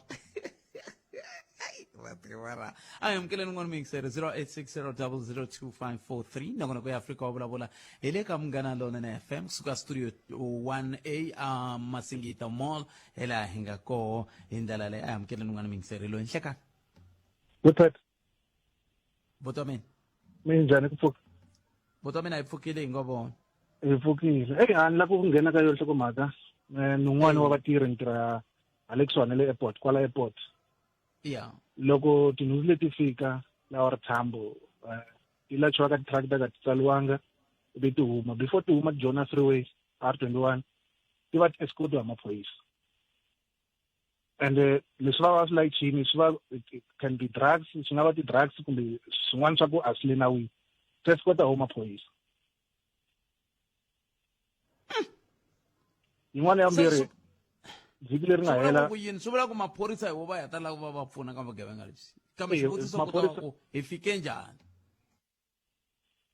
vativara. A hi amukeleni n'wana muyingiseri 0860002543 nakona ku ya Afrika wa vulavula hi le ka Munghana Lonene FM kusuka studio 1A a Masingita Mall hi laha hi nga koho hi ndlela leyi. A hi amukeleni n'wana muyingiseri loyi nhlekani. Good. Buti wa mina. Minjhani ku pfuka? Buti wa mina hi pfukile hi ngo vona. Hi pfukile. Ey a ni la ku nghena ka yo nhlokomhaka. Ni un'wana wa vatirhi ni tirha hala kusuhani na le airport kwala airport. Loko tinhundzu leti fika lawa ri thambo ti lachiwa ka ti-truck ta ka ti tsariwanga ivi ti huma. Before ti huma ti joina freeway R21 ti va ti escortiwa hi maphorisa. And leswi va va swi layichini swi va it can be drugs, swi nga va ti-drugs kumbe swin'wana swa ku a swi le nawini. Swi escorta ho maphorisa. Yin'wana ya vumbirhi vhiki leri nga hela ku yini swi vula ku maphorisa hi wo va ya ta lava va va pfuna ka vugevenga lebyi, kambe xivutiso ku ta va ku hi fike njhani?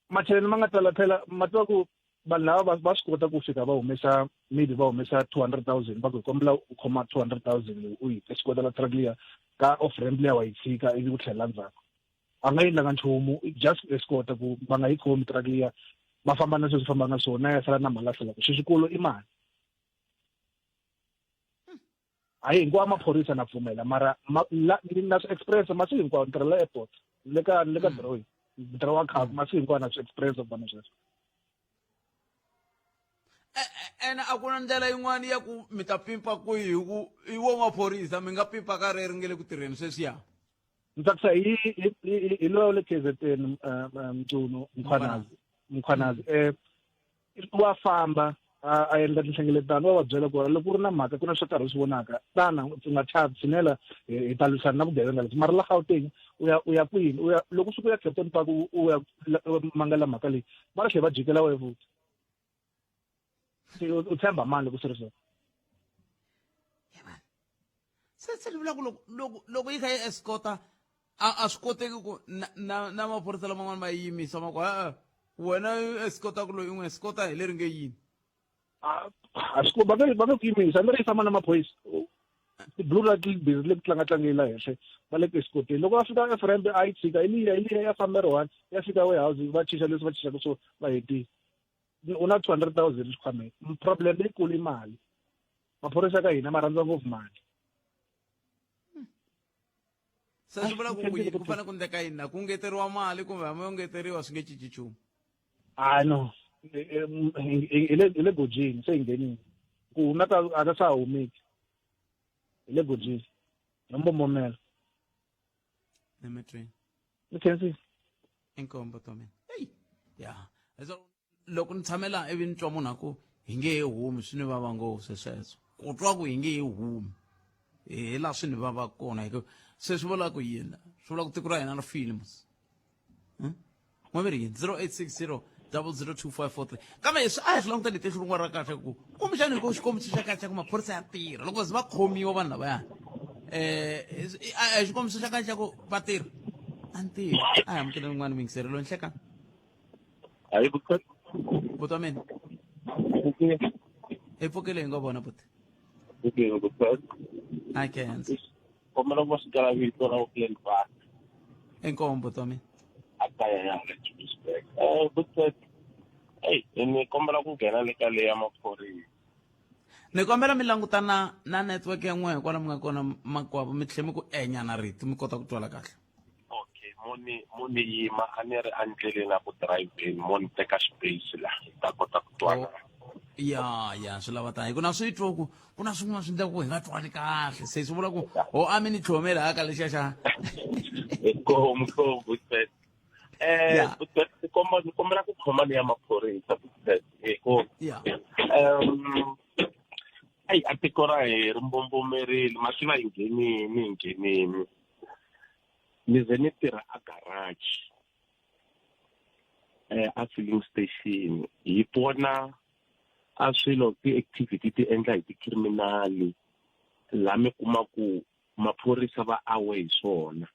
Macheleni ma nga tala phela ma tiva ku vanhu lava va swi kota ku fika va humesa maybe va humesa 200,000 va ku hi kombela u khoma 200,000 u yi escortela truck liya ka off ramp liya wa yi tshika ivi u tlhelela ndzhaku. A nga endlanga nchumu, just escorta ku va nga yi khomi truck liya va famba na sweswi famba na swona ya sala na mali a salaka. Xixikulu i mali. Hayi hinkwawo maphorisa na pfumela mara na swi express masiku hinkwawo ni tirhela airport le ka le ka drawing ntirho wa khaku masiku hinkwawo na swi express ku vona sweswo. Ene a ku na ndlela yin'wana ya ku mi ta pimpa kwihi hi ku i wo maphorisa mi nga pimpa ka reri nge le ku tirheni sweswiya? Ni tsakisa hi hi loyi wa le KZN Mtunu Mkhwanazi Mkhwanazi wa famba a endla tinhlengeletano va va byela ku loko ku ri na mhaka ku na swo karhi u swi vonaka tana u nga chavi tshinela hi ta lwisana na vugevenga lebyi. Mara la Gauteng u ya u ya kwini u ya loko u suka u ya Kempton Park u ya mangala mhaka leyi va ri tlhela va jikela wehe futhi. Se u tshemba mani loko swi ri so? Se se ni vula ku loko loko loko yi kha yi escota a a swi koteki ku na na na maphorisa laman'wana ma yi yimisa ma ku e-e wena u escotaka loyi u n'wi escota hi leri nge yini. A a swi va nge va nge ku yimisa hambi ri yi famba na maphorisa ti-blue light li busy le ku tlanga tlangeni la henhla va le ku escoteni loko va fika efrembe a yi tshika hi liya hi liya ya famba ri one ya fika warehouse va chicha leswi va chichaka swo va hetile u na 200 000 xikhwameni problem leyikulu i mali maphorisa ka hina ma rhandza ngopfu mali. Se swi vula ku ku yini ku fanele ku endleka yini na ku ngeteriwa mali kumbe hambi yo ngeteriwa swi nge cinci nchumu? Ah no, hi le hi le gojini se hi nghenile ku huma ka a ka swa ha humeki hi le gojini hi mbombomela. Emetrweni. Ni khensile. Inkomu buti wa mina. Eyi ya loko ni tshame laha ivi ni twa munhu a ku hi nge he humi swi ni vava ngopfu se sweswo ku twa ku hi nge he humi hi laha swi ni vava kona hi ku se swi vula ku yini swi vula ku tiko ra hina ri file mos n'we yini 0860 002543 kambe leswi a hi swi languta leti hlulun'wa ra kahle ku kumbexani hi ku xikombiso xa kahle xa ku maphorisa ya tirha loko ze va khomiwa vanhu lavaya um xikombiso xa kahle xa ku va tirha a ni tivi a hi amukele rin'wana miyingiseri loyi nhlekani Hayi buti. Buti wa mina. Hi pfukile hi ngo vona buti. Pfukile buti. I can't. Kombela ku va swi kala vito ra Auckland Park. Inkomu buti wa mina. A kaya ya le Johannesburg. Eh buti. Hey, ni kombela ku nghena le ka leya maphorisa. Ni kombela mi languta na na network ya n'wehe kwala mi nga kona makwavo mi tlhe mi ku enyana rito mi kota ku twala kahle. Okay, mo ni mo ni yima a ni ri endleleni a ku driveni mo ni teka space la hi ta kota ku twana. Oh, ya ya swi lava tani hi ku na swi twa ku ku na swin'wana swi endlaka ku hi nga twani kahle se swi vula ku ho a mi ni tlhomela aka lexiya xa Inkomu inkomu buti. Eh buti ni komba ni kombela ku khoma ni ya maphorisa buti hi ku ayi a tiko ra hi ri mbombomerile ma tiva hi nghenini hi nghenini ni ze ni tirha a garage eh a filling station hi vona a swilo ti-activity ti endla hi ti-criminal la mi kuma ku maphorisa va awe hi swona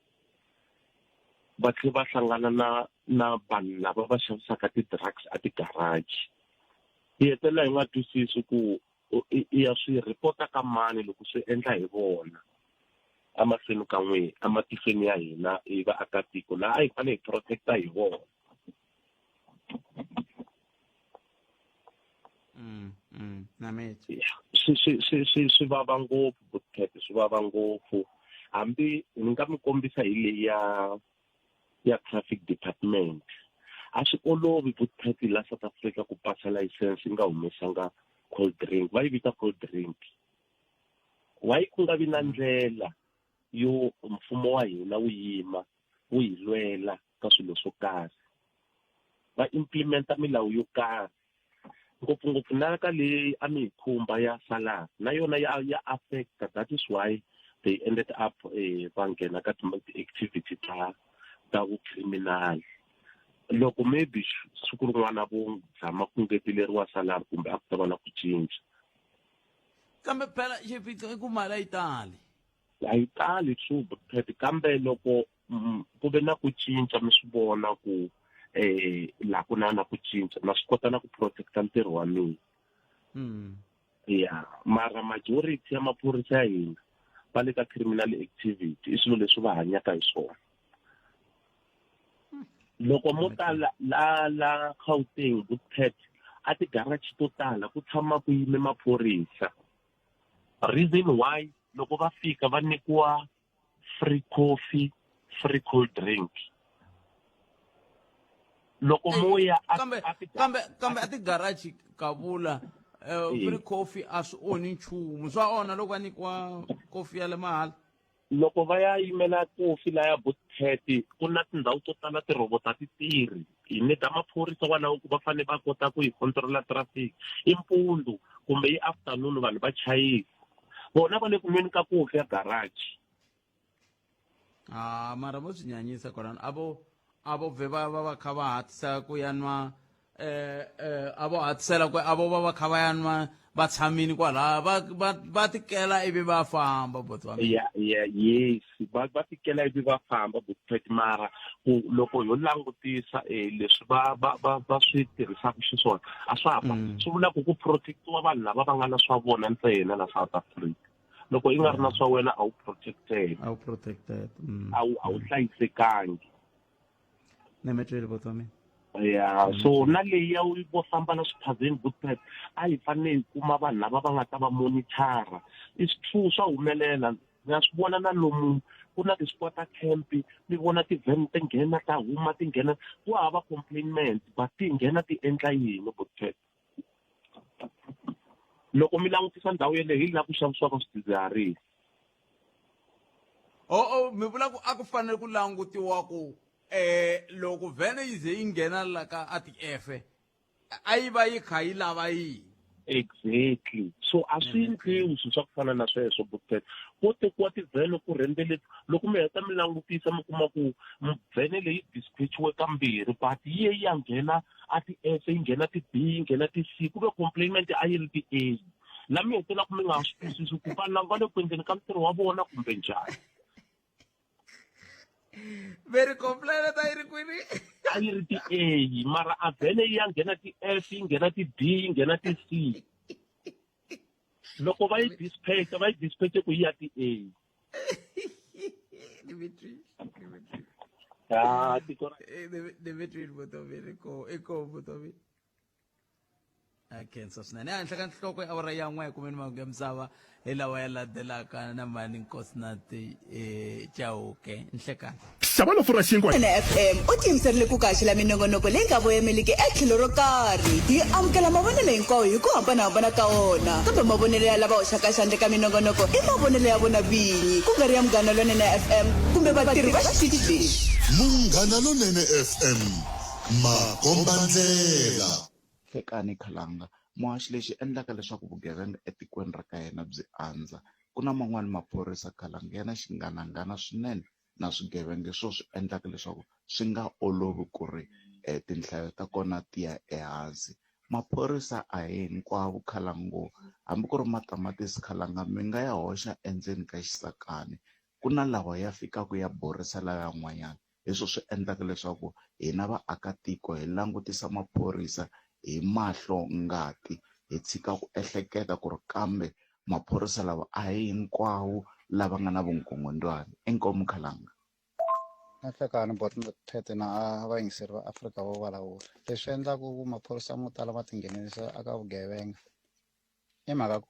va tlhe va hlangana na na vanhu lava va xavisaka ti-drugs a ti-garage hi hetelela hi nga twisisi ku i ya swi report-a ka mani loko swi endla hi vona emahlweni ka n'we ematihlweni ya hina hi vaakatiko laha a hi fanele hi protect-a hi vona. Na mina. Swi swi swi swi swi vava ngopfu Butkete swi vava ngopfu hambi ni nga mi kombisa hi leyi ya ya traffic department a swi olovi Butkete la South Africa ku pasa license yi nga humesanga cold drink va yi vita cold drink why ku nga vi na ndlela yo mfumo wa hina wu yima wu hi lwela ka swilo swo karhi va implementa milawu yo karhi ngopfungopfu na ka leyi a mi hi khumba ya salary na yona ya ya affecta that is why they ended up eh, va nghena ka ti-activity ta ta vucriminal loko maybe siku rin'wana vo zama ku ngeteleriwa salary kumbe a ku ta va na ku cinca kambe phela xiphiqo i ku mali a yi tali a yi tali true but kambe loko ku ve na ku cinca mi swi vona ku eh la ku na na ku cinca na swi kota na ku protecta ntirho wa mina ya mara majority ya maphorisa ya hina va le ka criminal activity i swilo leswi va hanyaka hi swona loko mo tala la la Gauteng Bookpet a ti-garage to tala ku tshama ku yime maphorisa reason why loko va fika va nyikiwa free coffee free cold drink loko mo ya kambe kambe kambe a ti-garage kavula free coffee a swi onhi nchumu swa onha loko va nyikiwa kofi ya le mahala loko va ya yimela kofi laya Bookpet ku na tindhawu to tala tirhobota a ti tirhi hi need maphorisa kwalaho ku va fanele va kota ku yi controla traffic i mpundzu kumbe i afternoon vanhu va chayisa vona va le ku nweni ka kofi ya garage ah mara vo swi nyanyisa kwalano a vo a vo vhe va va va kha va hatlisa ku ya nwa eh eh a vo hatlisela ku a vo va va kha va ya nwa va tshamini kwalaya va va va tikela ivi va famba boti wa mina ya ya yes va va tikela ivi va famba botpet mara ku loko ho langutisa eh, leswi va va va va swi tirhisaka xiswona a swa ha mm. swi vula ku ku protectiwa vanhu lava va nga na swa vona ntsena la South Africa loko i nga ri na swa wena a wu protected a wu protected mm. a wu a wu hlayisekangi ni mi twile buti wa mina ya so na leyi ya vo famba na swiphazeni good prep a hi fanele hi kuma vanhu lava va nga ta va monitara is true swa humelela na swi vona na lomu ku na ti-squatter camp mi vona ti-van ti nghena ta huma ti nghena ku hava complainment but ti nghena ti endla yini good prep loko mi langutisa ndhawu yeleyo hi laha ku xavisiwaka swidzidziharisi o o mi vula ku a ku fanele ku langutiwa ku eh loko vhene yi ze yi nghena la ka a ti-efe a yi va yi kha yi lava yini exactly so a swi endliwi swilo swa ku fana na sweswo butpet ko tekiwa tivhene ku rhendzele loko mi heta mi langutisa mi kuma ku vhene leyi dispatchiwe kambirhi but yi ye yi ya nghena a ti-s yi nghena ti-b yi nghena ti-c ku ve complainment a yi ri ti-a la mi hetelaka mi nga swi twisisi ku vanhu lava va le ku endleni ka ntirho wa vona kumbe njhani veri complainant a yi ri kwini a yi ri ti-a mara a vhele yi ya nghena ti-f yi nghena ti-d yi nghena ti-c loko va yi dispatcha va yi dispatche ku yi ya ti-a Ah, tiko ra Dimitri Vutomi ko i ko Vutomi a khensa swinene ehenhla ka nhloko ya awara ya n'we kumeni mahungu ya misava hi lawa ya landzelaka na mani nkosinati um chauke nhlekani Xava lofu ra xinkwa. FM u tiyimiserile ku kaxela minongonoko leyi nga voyameliki etlhelo ro karhi. Hi amukela mavonelo hinkwawo hi ku hambanahambana ka wona, kambe mavonelo ya lava hoxaka xandla eka minongonoko i mavonelo ya vona vinyi, ku nga ri ya Munghana Lonene FM kumbe vatirhi va xitichi lexi. Munghana Lonene FM, makombandlela. Hlekani Khalanga, muhaxi lexi endlaka leswaku vugevenga etikweni ra ka hina byi andza, ku na man'wani maphorisa Khalanga ya na xinghananghana swinene na swigevenga hi swona swi endlaka leswaku swi nga olovi ku ri tinhlayo ta kona ti ya ehansi. Maphorisa a hi hinkwavo khalango hambi ku ri matamatisi khalanga mi nga ya hoxa endzeni ka xisakani ku na lawa ya fikaka ya borisa layan'wanyana hi swona swi endlaka leswaku hina vaakatiko hi langutisa maphorisa hi mahlo ngati hi tshika ku ehleketa ku ri kambe Maphorisa lawa a hi hinkwawo lava nga na vunkungundzwani. Inkomu Khalanga. Na nhlekani bot Phete na vayingiseri va Afrika vo vulavula. Leswi endlaka ku maphorisa mo tala ma tinghenelerisa eka vugevenga i mhaka ku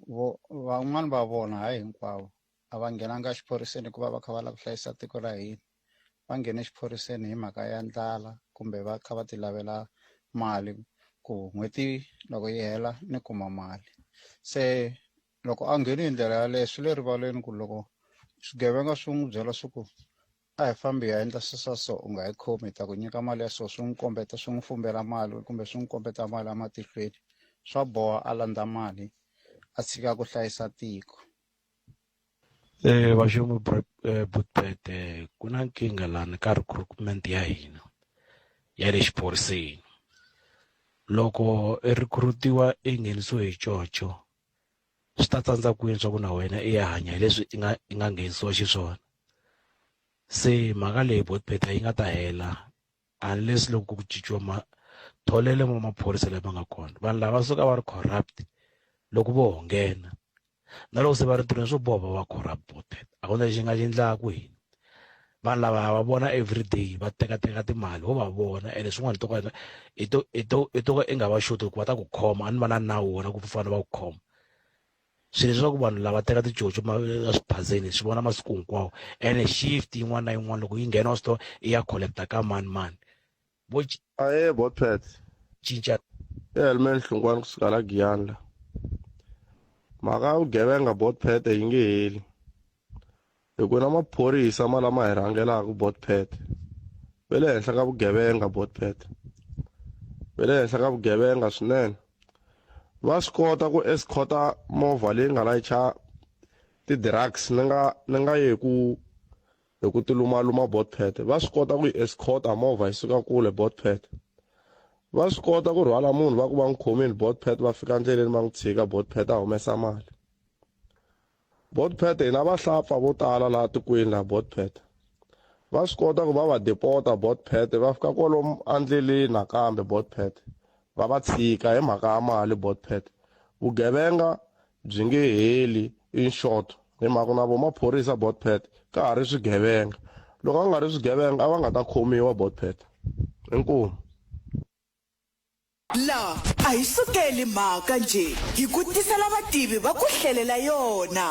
vo van'wani va vona hayi hinkwavo a va nghenanga exiphoriseni hikuva va kha va lava ku hlayisa tiko ra hina va nghene exiphoriseni hi mhaka ya ndlala kumbe va kha va ti lavela mali ku n'hweti loko yi hela ni kuma mali se loko a ngheni hi ndlela yaleyo swi le rivaleni ku loko swigevenga swi n'wi byela swi ku a hi fambi hi ya endla swi swa so u nga hi khomi hi ta ku nyika mali ya so swi n'wi kombeta swi n'wi fumbela mali kumbe swi n'wi kombeta mali ematihlweni swa boha a landza mali a tshika ku hlayisa tiko. Vaxomi Bootpete ku na nkingha lani ka recruitment ya hina ya le xiphoriseni loko i recruit-iwa i nghenisiwe hi coco swi ta tsandza kwini swa ku na wena i ya hanya hi leswi i nga i nga nghenisiwa xiswona se mhaka leyi Bootpete yi nga ta hela unless loko ku cinciwa matholelo ma maphorisa lama nga kona vanhu lava suka va ri corrupt loko vo ho nghena na loko se va ri ntirhweni swo boha va va corrupt a ku na lexi nga xi endlaku hina vanhu lava ha va vona everyday va tekateka timali ho va vona ene swin'wana to ka i to i to i to ka i nga va xoti hikuva ta ku khoma a ni va na nawu wona ku fanele va ku khoma swilo leswaku vanhu lava teka ticoco eswiphazeni swi vona masiku hinkwawo ene shift yin'wana na yin'wana loko yi nghena wa swi tiva i ya collecta ka mani mani vo Ahee Botpet. cinca I Helman Hlungwani kusuka la Giyani la. Mhaka ya vugevenga Botpet yi nge heli. Hi ku na maphorisa ma lama hi rhangelaka Botpet. Va le henhla ka vugevenga Botpet. Va le henhla ka vugevenga swinene. Va swi kota ku escort-a movha leyi nga layicha ti-drugs ni nga ni nga yi hi ku hi ku ti lumaluma Botpet. Va swi kota ku yi escort-a movha yi suka kule Botpet. Va swi kota ku rhwala munhu va ku va n'wi khomile botpet va fika ndleleni va n'wi tshika botpet a humesa mali. Botpet hi na vahlapfa vo tala laha tikweni laha botpet. Va swi kota ku va va depota botpet va fika kwalomu endleleni nakambe botpet va va tshika hi mhaka ya mali botpet. Vugevenga byi nge heli in short hi mhaka na vo maphorisa botpet ka ha ri swigevenga loko a nga ri swigevenga a va nga ta khomiwa botpet inkomu La a hi sukeli mhaka njhe hi ku tisela vativi va ku hlelela yona.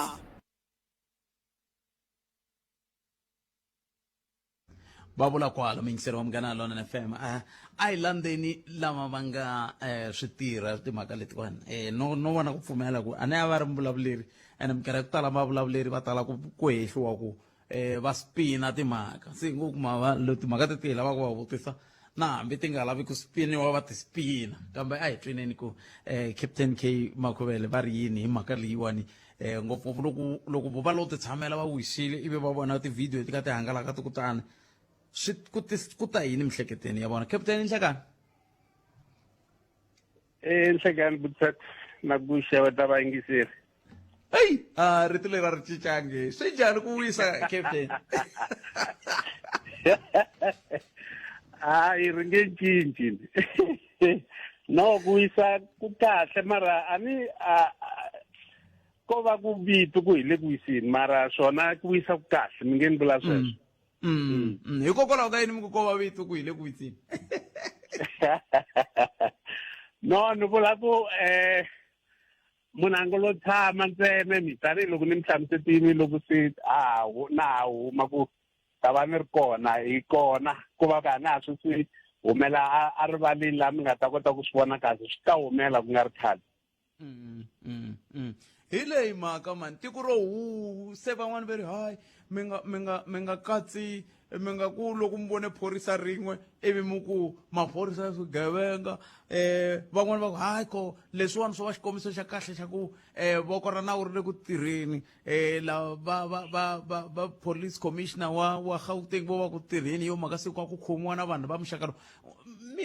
Va vula kwalo muyingiseri wa Munghana Lonene FM a a hi landzeni lava va nga eh, swi tirha timhaka letiwani eh, no no vona ku pfumela ku a ni a va ri muvulavuleri ene minkarhi ya ku tala vavulavuleri va tala ku ku hehliwa ku eh, va spina timhaka se ngo kuma va lo timhaka teti hi lavaka ku va vutisa na hambi ti nga lavi ku spiniwa va ti spina kambe a hi tweneni ku eh, Captain K Makhuvele va ri yini hi mhaka leyiwani eh, ngopfungopfu loko loko vo va lo ti tshamela va wisile ivi va vona tivhidiyo ti ka ti hangalaka ti kutani swi ku ku ta yini miehleketweni ya vona captain nhlekani Eh nhlekani buthat na ku xeweta vayingiseri. Eyi a rito leri a ri cincangi swi njhani ku wisa captain Hayi ri nge cinci. No ku wisa ku kahle mara a ni a ko va ku vito ku hi le ku wiseni mara swona ku wisa ku kahle mi nge ni vula sweswo. Hikokwalaho ka yini mi ku ko va vito ku hi le ku wiseni? No ni vula ku eh munhu a ngo lo tshama ntsena mi tanihiloko ni mi hlamusetini loko se a na ha huma ku ta va ni ri kona hi kona ku va ka na ha swi swi humela a rivaleni laha mi nga ta kota ku swi vona kahle swi ta humela ku nga ri khale. Hi leyi mhaka mani tiko ro hu se van'wani va ri hayi mi nga mi nga mi nga katsi mi nga ku loko mi vone phorisa rin'we ivi mi ku maphorisa ya swigevenga um van'wani va ku hayi ko leswiwani swo va xikombiso xa kahle xa ku um voko ra nawu ri le ku tirheni um la va va va va va police commissioner wa wa Gauteng vo va ku tirheni yo mhaka se ku ku khomiwa na vanhu va muxaka lowu mi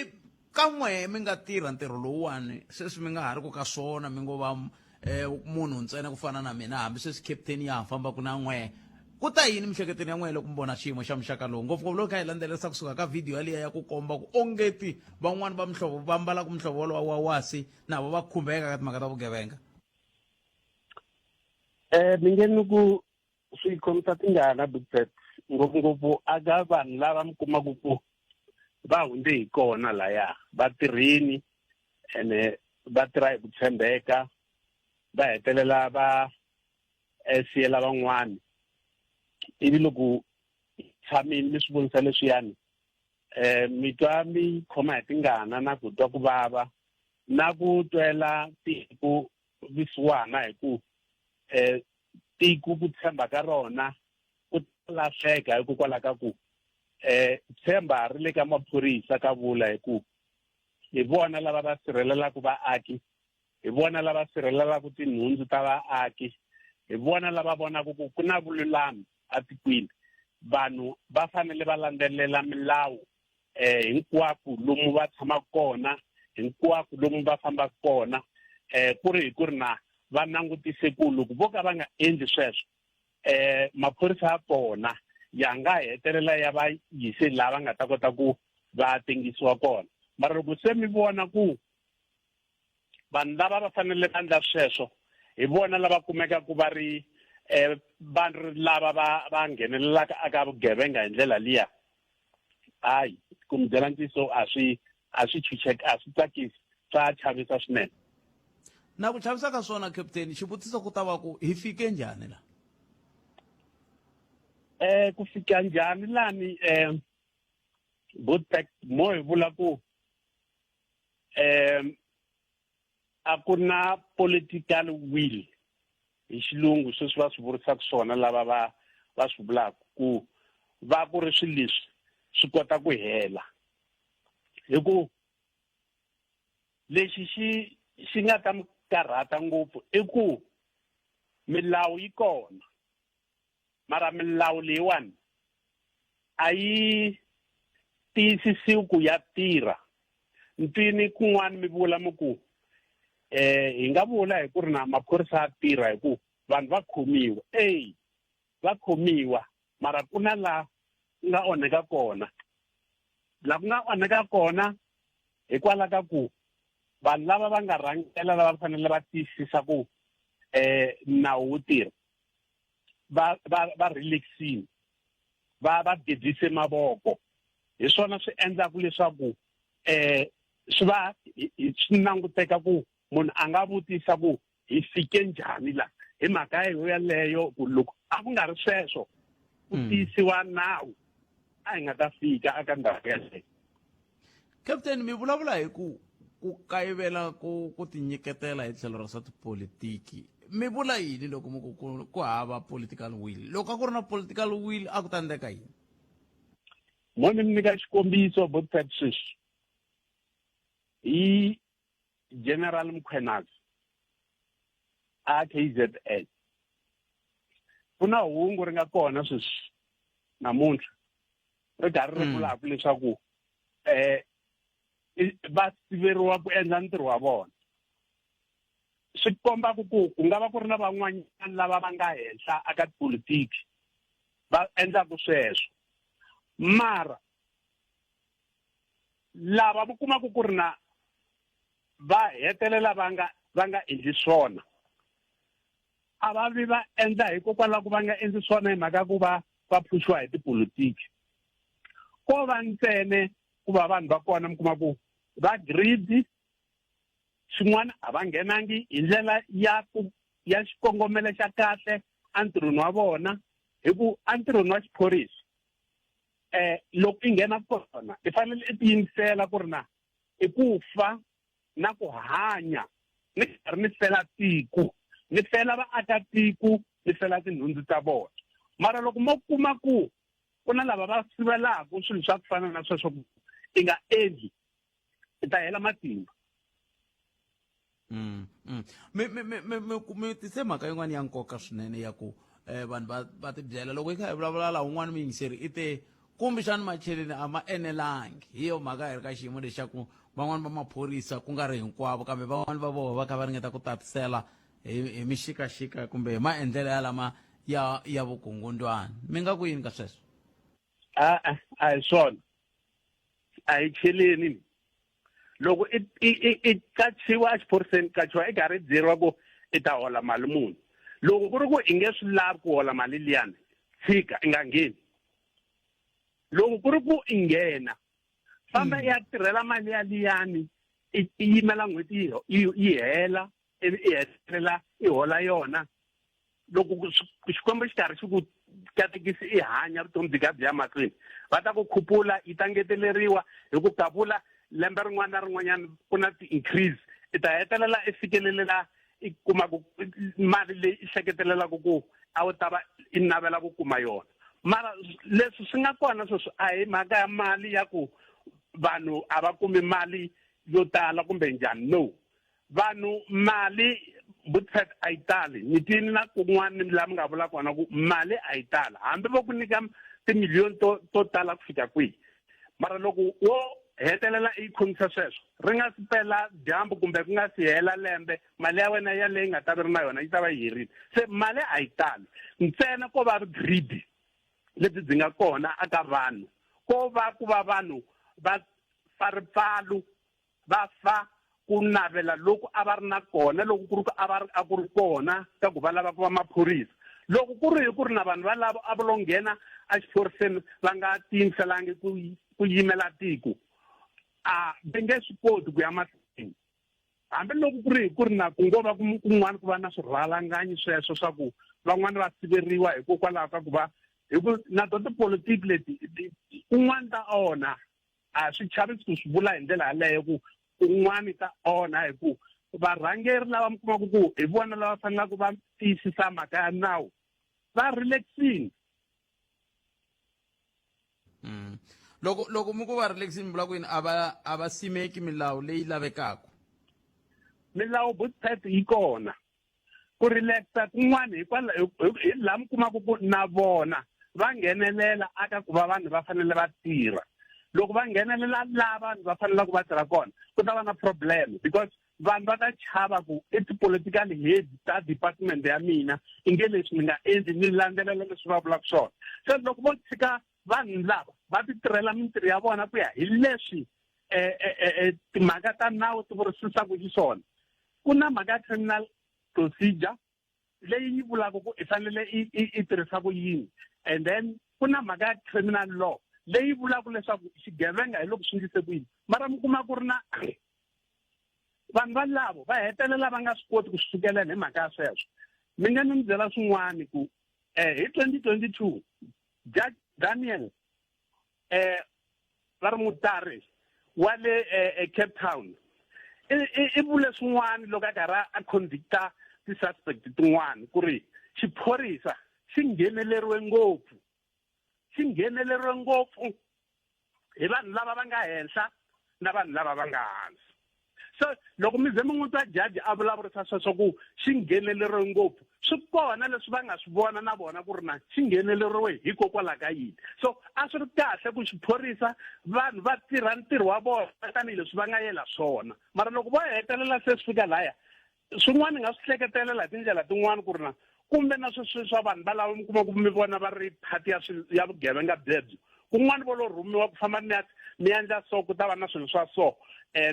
ka n'wehe mi nga tirha ntirho lowuwani sweswi mi nga ha ri ku ka swona mi ngo va eh, munhu ntsena ku fana na mina hambi sweswi captain ya ha fambaka na n'wehe ku ta yini miehleketweni ya n'wehe loko mi vona xiyimo xa muxaka lowu ngopfungopfu loko kha hi landzelerisa kusuka ka vhidiyo yaliya ya ku komba ku ongeti van'wani va muhlovo va ambalaka muhlovo wolowo wa wasi na vo va khumbeka ka timhaka ta vugevenga. Mi nge ni ku swi khomisa tingana Big Pat ngopfungopfu aka vanhu lava mi kumaka ku va hundze hi kona laya va tirhini ene va tirha hi ku tshembeka va hetelela va siyela van'wani ivi loko tshamini mi swi vonisa leswiyani mi twa mi khoma hi tingana na ku twa ku vava na ku twela tiko vusiwana hi ku tiko ku tshemba ka rona ku lahleka hikokwalaho ka ku tshemba ri le ka maphorisa ka vula hi ku hi vona lava va sirhelelaka vaaki hi vona lava sirhelelaka tinhundzu ta vaaki hi vona lava vonaka ku ku na vululami atikweni vanhu va fanele va landzelela milawu hinkwako lomu va tshamaka kona hinkwako lomu va fambaka kona ku ri hi ku ri na va langutise ku loko vo ka va nga endli sweswo maphorisa ya kona ya nga hetelela ya va yise laha va nga ta kota ku va tengisiwa kona mara loko se mi vona ku vanhu lava va fanele va endla sweswo hi vona lava kumekaka va ri vanhu lava va va nghenelelaka eka vugevenga hi ndlela liya hayi ku mi byela ntiyiso a swi a swi chucheka a swi tsakisi swa chavisa swinene. Na ku chavisa ka swona captain xivutiso ku ta va ku hi fike njhani la? Ku fika njhani lani Bootback mo hi vula ku a ku na political will hi xilungu sweswi va swi vurisaka swona lava va va swi vulaka ku va ku ri swilo leswi swi kota ku hela hi ku lexi xi xi nga ta mi karhata ngopfu i ku milawu yi kona mara milawu leyiwani a yi tiyisisiwi ku ya tirha. Ntini kun'wana mi vula mi ku eh hi nga vula hi ku ri na maphorisa ya tirha hi ku vanhu va khomiwa eyi va khomiwa mara ku na la ku nga onheka kona la ku nga onheka kona hikwalaho ka ku vanhu lava va nga rhangela lava fanele va tiyisisa ku eh nawu wu tirha va va va relaxini va va dedise mavoko hi swona swi endlaka leswaku eh swi va swi languteka ku munhu a nga vutisa ku hi fike njhani la hi mhaka yo yaleyo ku loko a ku nga ri sweswo ku hmm. tiyisiwa nawu a hi nga ta fika eka ndhawu yaleyo captain mi vulavula hi ku ku kayivela ku ku tinyiketela hi tlhelo ra swa tipolitiki mi vula yini loko mi ku ku hava political will loko a ku ri na political will a ku ta endleka yini mo ni mi nyika xikombiso botpet sweswi hi General Mkhwanazi a KZN ku na hungu ri nga kona sweswi namuntlha ri karhi ri hmm. vulaka leswaku eh va siveriwa ku endla ntirho wa vona swi kombaka ku ku nga va ku ri na van'wanyana lava va nga henhla aka tipolitiki va endlaka sweswo mara lava mi kumaka ku ri na va hetelela va nga va nga endli swona a va vi va endla hikokwalaho ku va nga endli swona hi mhaka ku va va phuxiwa hi tipolitiki ko va ntsene ku va vanhu va kona mi kuma ku va greedy xin'wana a va nghenangi hi ndlela ya ku ya xikongomelo xa kahle entirhweni wa vona hi ku entirhweni wa xiphorisa eh loko i nghena kona i fanele i tiyimisela ku ri na i ku fa na ku hanya ni karhi ni fela tiko ni fela vaakatiko ni fela tinhundzu ta vona mara loko mo kuma ku ku na lava va sivelaka swilo swa ku fana na sweswo ku i nga endli i ta hela matimba Mm, mm. Mi mi mi mi mi mi tise mhaka yin'wana ya nkoka swinene ya ku eh, vanhu va va tibyela loko yi kha hi vulavula laha un'wana muyingiseri i te kumbexani macheleni a ma enelangi hi yo mhaka hi ri ka xiyimo lexi xa ku van'wani va maphorisa ku nga ri hinkwavo kambe van'wani va vona va kha va ringeta ku tatisela hi hi mixikaxika kumbe hi maendlelo ya lama ya ya vukungundwani mi nga ku yini ka sweswo a a hi swona a hi cheleni loko i i i i qachiwa exiphoriseni qachiwa i karhi byeriwa ku i ta hola mali muni loko ku ri ku i nge swi lavi ku hola mali liyani tshika i nga ngheni loko ku ri ku i nghena famba i ya tirhela mali ya liyani i yimela n'hweti yi hela ivi i hetelela i hola yona loko xikwembu xi karhi xi ku katekisi i hanya vutomi byi ka byi ya mahlweni va ta ku khupula yi ta ngeteleriwa hi ku kavula lembe rin'wana na rin'wanyana ku na ti-increase i ta hetelela i fikelelela i kuma ku mali leyi i hleketelelaka ku a wu ta va i navela ku kuma yona mara leswi swi nga kona sweswi a hi mhaka ya mali ya ku vanhu a va kumi mali yo tala kumbe njhani no vanhu mali butfet a yi tali ni tini na kun'wana laha mi nga vula kona ku mali a yi tali hambi vo ku nyika timiliyoni to to tala ku fika kwihi mara loko wo hetelela i yi khomisa sweswo ri nga si pela dyambu kumbe ku nga si hela lembe mali ya wena yaleyi nga ta vi ri na yona yi ta va yi herile se mali a yi tali ntsena ko va greedy lebyi byi nga kona aka vanhu ko va ku va vanhu va fa ripfalo va fa ku navela loku a va ri na kona loko ku ri ku a va ri a ku ri kona ka ku va lava ku va maphorisa loko ku ri hi ku ri na vanhu valavo a va lo nghena exiphoriseni va nga tiyimiselangi ku ku yimela tiko a va nge swi koti ku ya mahlweni hambiloko ku ri hi ku ri na ku ngo va kun'wana ku va na swirhalanganyi sweswo swa ku van'wana va siveriwa hikokwalaho ka ku va hi ku na to tipolitiki leti kun'wana ta onha a swi chavisi ku swi vula hi ndlela yaleyo ku un'wana ta onha hi ku varhangeri lava mi kumaka ku hi vona lava fanelaka va tiyisisa mhaka ya nawu va relaxini mm. loko loko mi ku va relaxini mi vula ku yini a va a va simeki milawu leyi lavekaka milawu butpet yi kona ku relaxa kun'wana hikwalaho hi laha mi kumaka ku na vona va nghenelela aka ku va vanhu va fanele va tirha Loko va nghenelela laha vanhu va fanelaka va tirha kona, ku ta va na problem because vanhu va ta chava ku i ti-political head ta department ya mina, i nge leswi ni nga endli ni landzelela leswi va vulaka swona. Se loko vo tshika vanhu lava va ti tirhela mintirho ya vona ku ya hi leswi timhaka ta nawu ti vurisisaka xiswona, ku na mhaka ya criminal procedure leyi yi vulaka ku i fanele i tirhisa ku yini, and then ku na mhaka ya criminal law leyi vulaka leswaku xigevenga hi loko swi ndlise ku yini. Mara mi kuma ku ri na vanhu valavo va hetelela va nga swi koti ku swi fikelela hi mhaka ya sweswo. Mi nga ni mi byela swin'wana ku hi 2022 Judge Daniel va ri mutari wa le Cape Town i vule swin'wana loko a karhi a convicta ti-suspect tin'wana ku ri xiphorisa xi ngheneleriwe ngopfu, xi ngheneleriwe ngopfu hi vanhu lava va nga henhla na vanhu lava va nga hansi. So loko mi ze mi n'wi twa jaji a vulavurisa sweswo ku xi ngheneleriwe ngopfu, swi kona leswi va nga swi vona na vona ku ri na xi ngheneleriwe hikokwalaho ka yini. So a swi ri kahle ku xiphorisa vanhu va tirha ntirho wa vona tanihileswi va nga yela swona, mara loko vo hetelela se swi fika laya, swin'wana ni nga swi hleketelela hi tindlela tin'wana ku ri na kumbe na sweswi swa vanhu va lava mi kuma ku mi vona va ri part ya ya vugevenga byebyo, kun'wana vo lo rhumiwa ku famba mi ya mi endla so, ku ta va na swilo swa so,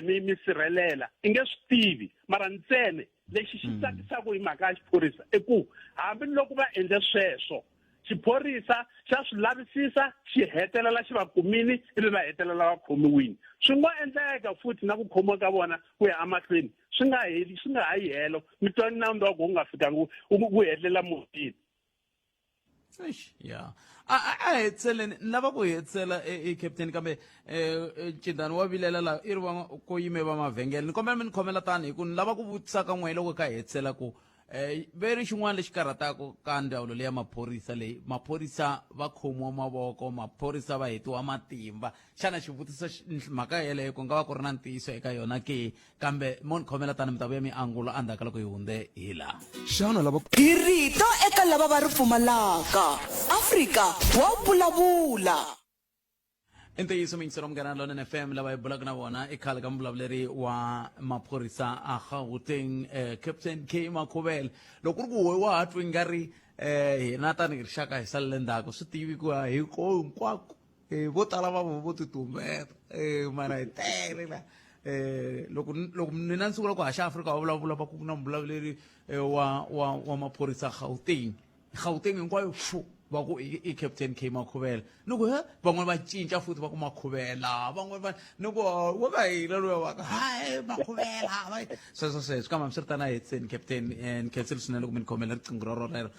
mi sirhelela, i nge swi tivi. Mara ntsena lexi xi tsakisaka hi mhaka ya xiphorisa i ku hambiloko va endle sweswo, xiphorisa xa swi lavisisa, xi hetelela xi va kumile, ivi va hetelela va khomiwile. Swi ngo endleka futhi na ku khomiwa ka vona ku ya emahlweni swi nga heli, swi nga ha yi helo, mi twa nawu wa ku wu nga fikangi wu hetelela mutini. Eish, ya a hetseleni, ni lava ku hetsela e captain, kambe Cindani wa vilela la i ri va ko yime va mavhengele. Ni kombela mi ni khomela tani hi ku ni lava ku vutisa ka n'we loko ka hetsela ku ve ri xin'wana lexi karhataka ka ndzawulo leya maphorisa leyi, maphorisa va khomiwa mavoko, maphorisa va hetiwa matimba. Xana xivutiso mhaka yeleyo ku nga va ku ri na ntiyiso eka yona ke? Kambe mo ni khomela tani mi ta vuya mi angula endzhaku ka loko hi hundze hi laha. Xana lava. Hi rito eka lava va ri pfumalaka. Afrika wa vulavula. I ntiyiso muyingiseri wa Munghana Lonene FM, lava hi bulaka na vona i khale ka muvulavuleri wa maphorisa a Gauteng, Captain K Makhuvele. Loko ku ri ku we wa ha twi nga ri hina tanihi rixaka hi salele ndzhaku, swi tivi ku hi ko hinkwako, vo tala va vo ti tumbeta, mara hi tele la. Loko mina ni sungula ku haxa Afrika va vulavula va ku ku na muvulavuleri wa maphorisa Gauteng, Gauteng hinkwayo fu va ku i Captain K Makhuvela. Ni ku he, van'wani va cinca futhi va ku Makhuvela, van'wani va ni ku wo ka hina loyi wa ka hayi Makhuvela, sweswo sweswo. Kambe hambiswiritano a hi hetiseni Captain, ni khensile swinene loko mi ni khomela riqingho roro rero.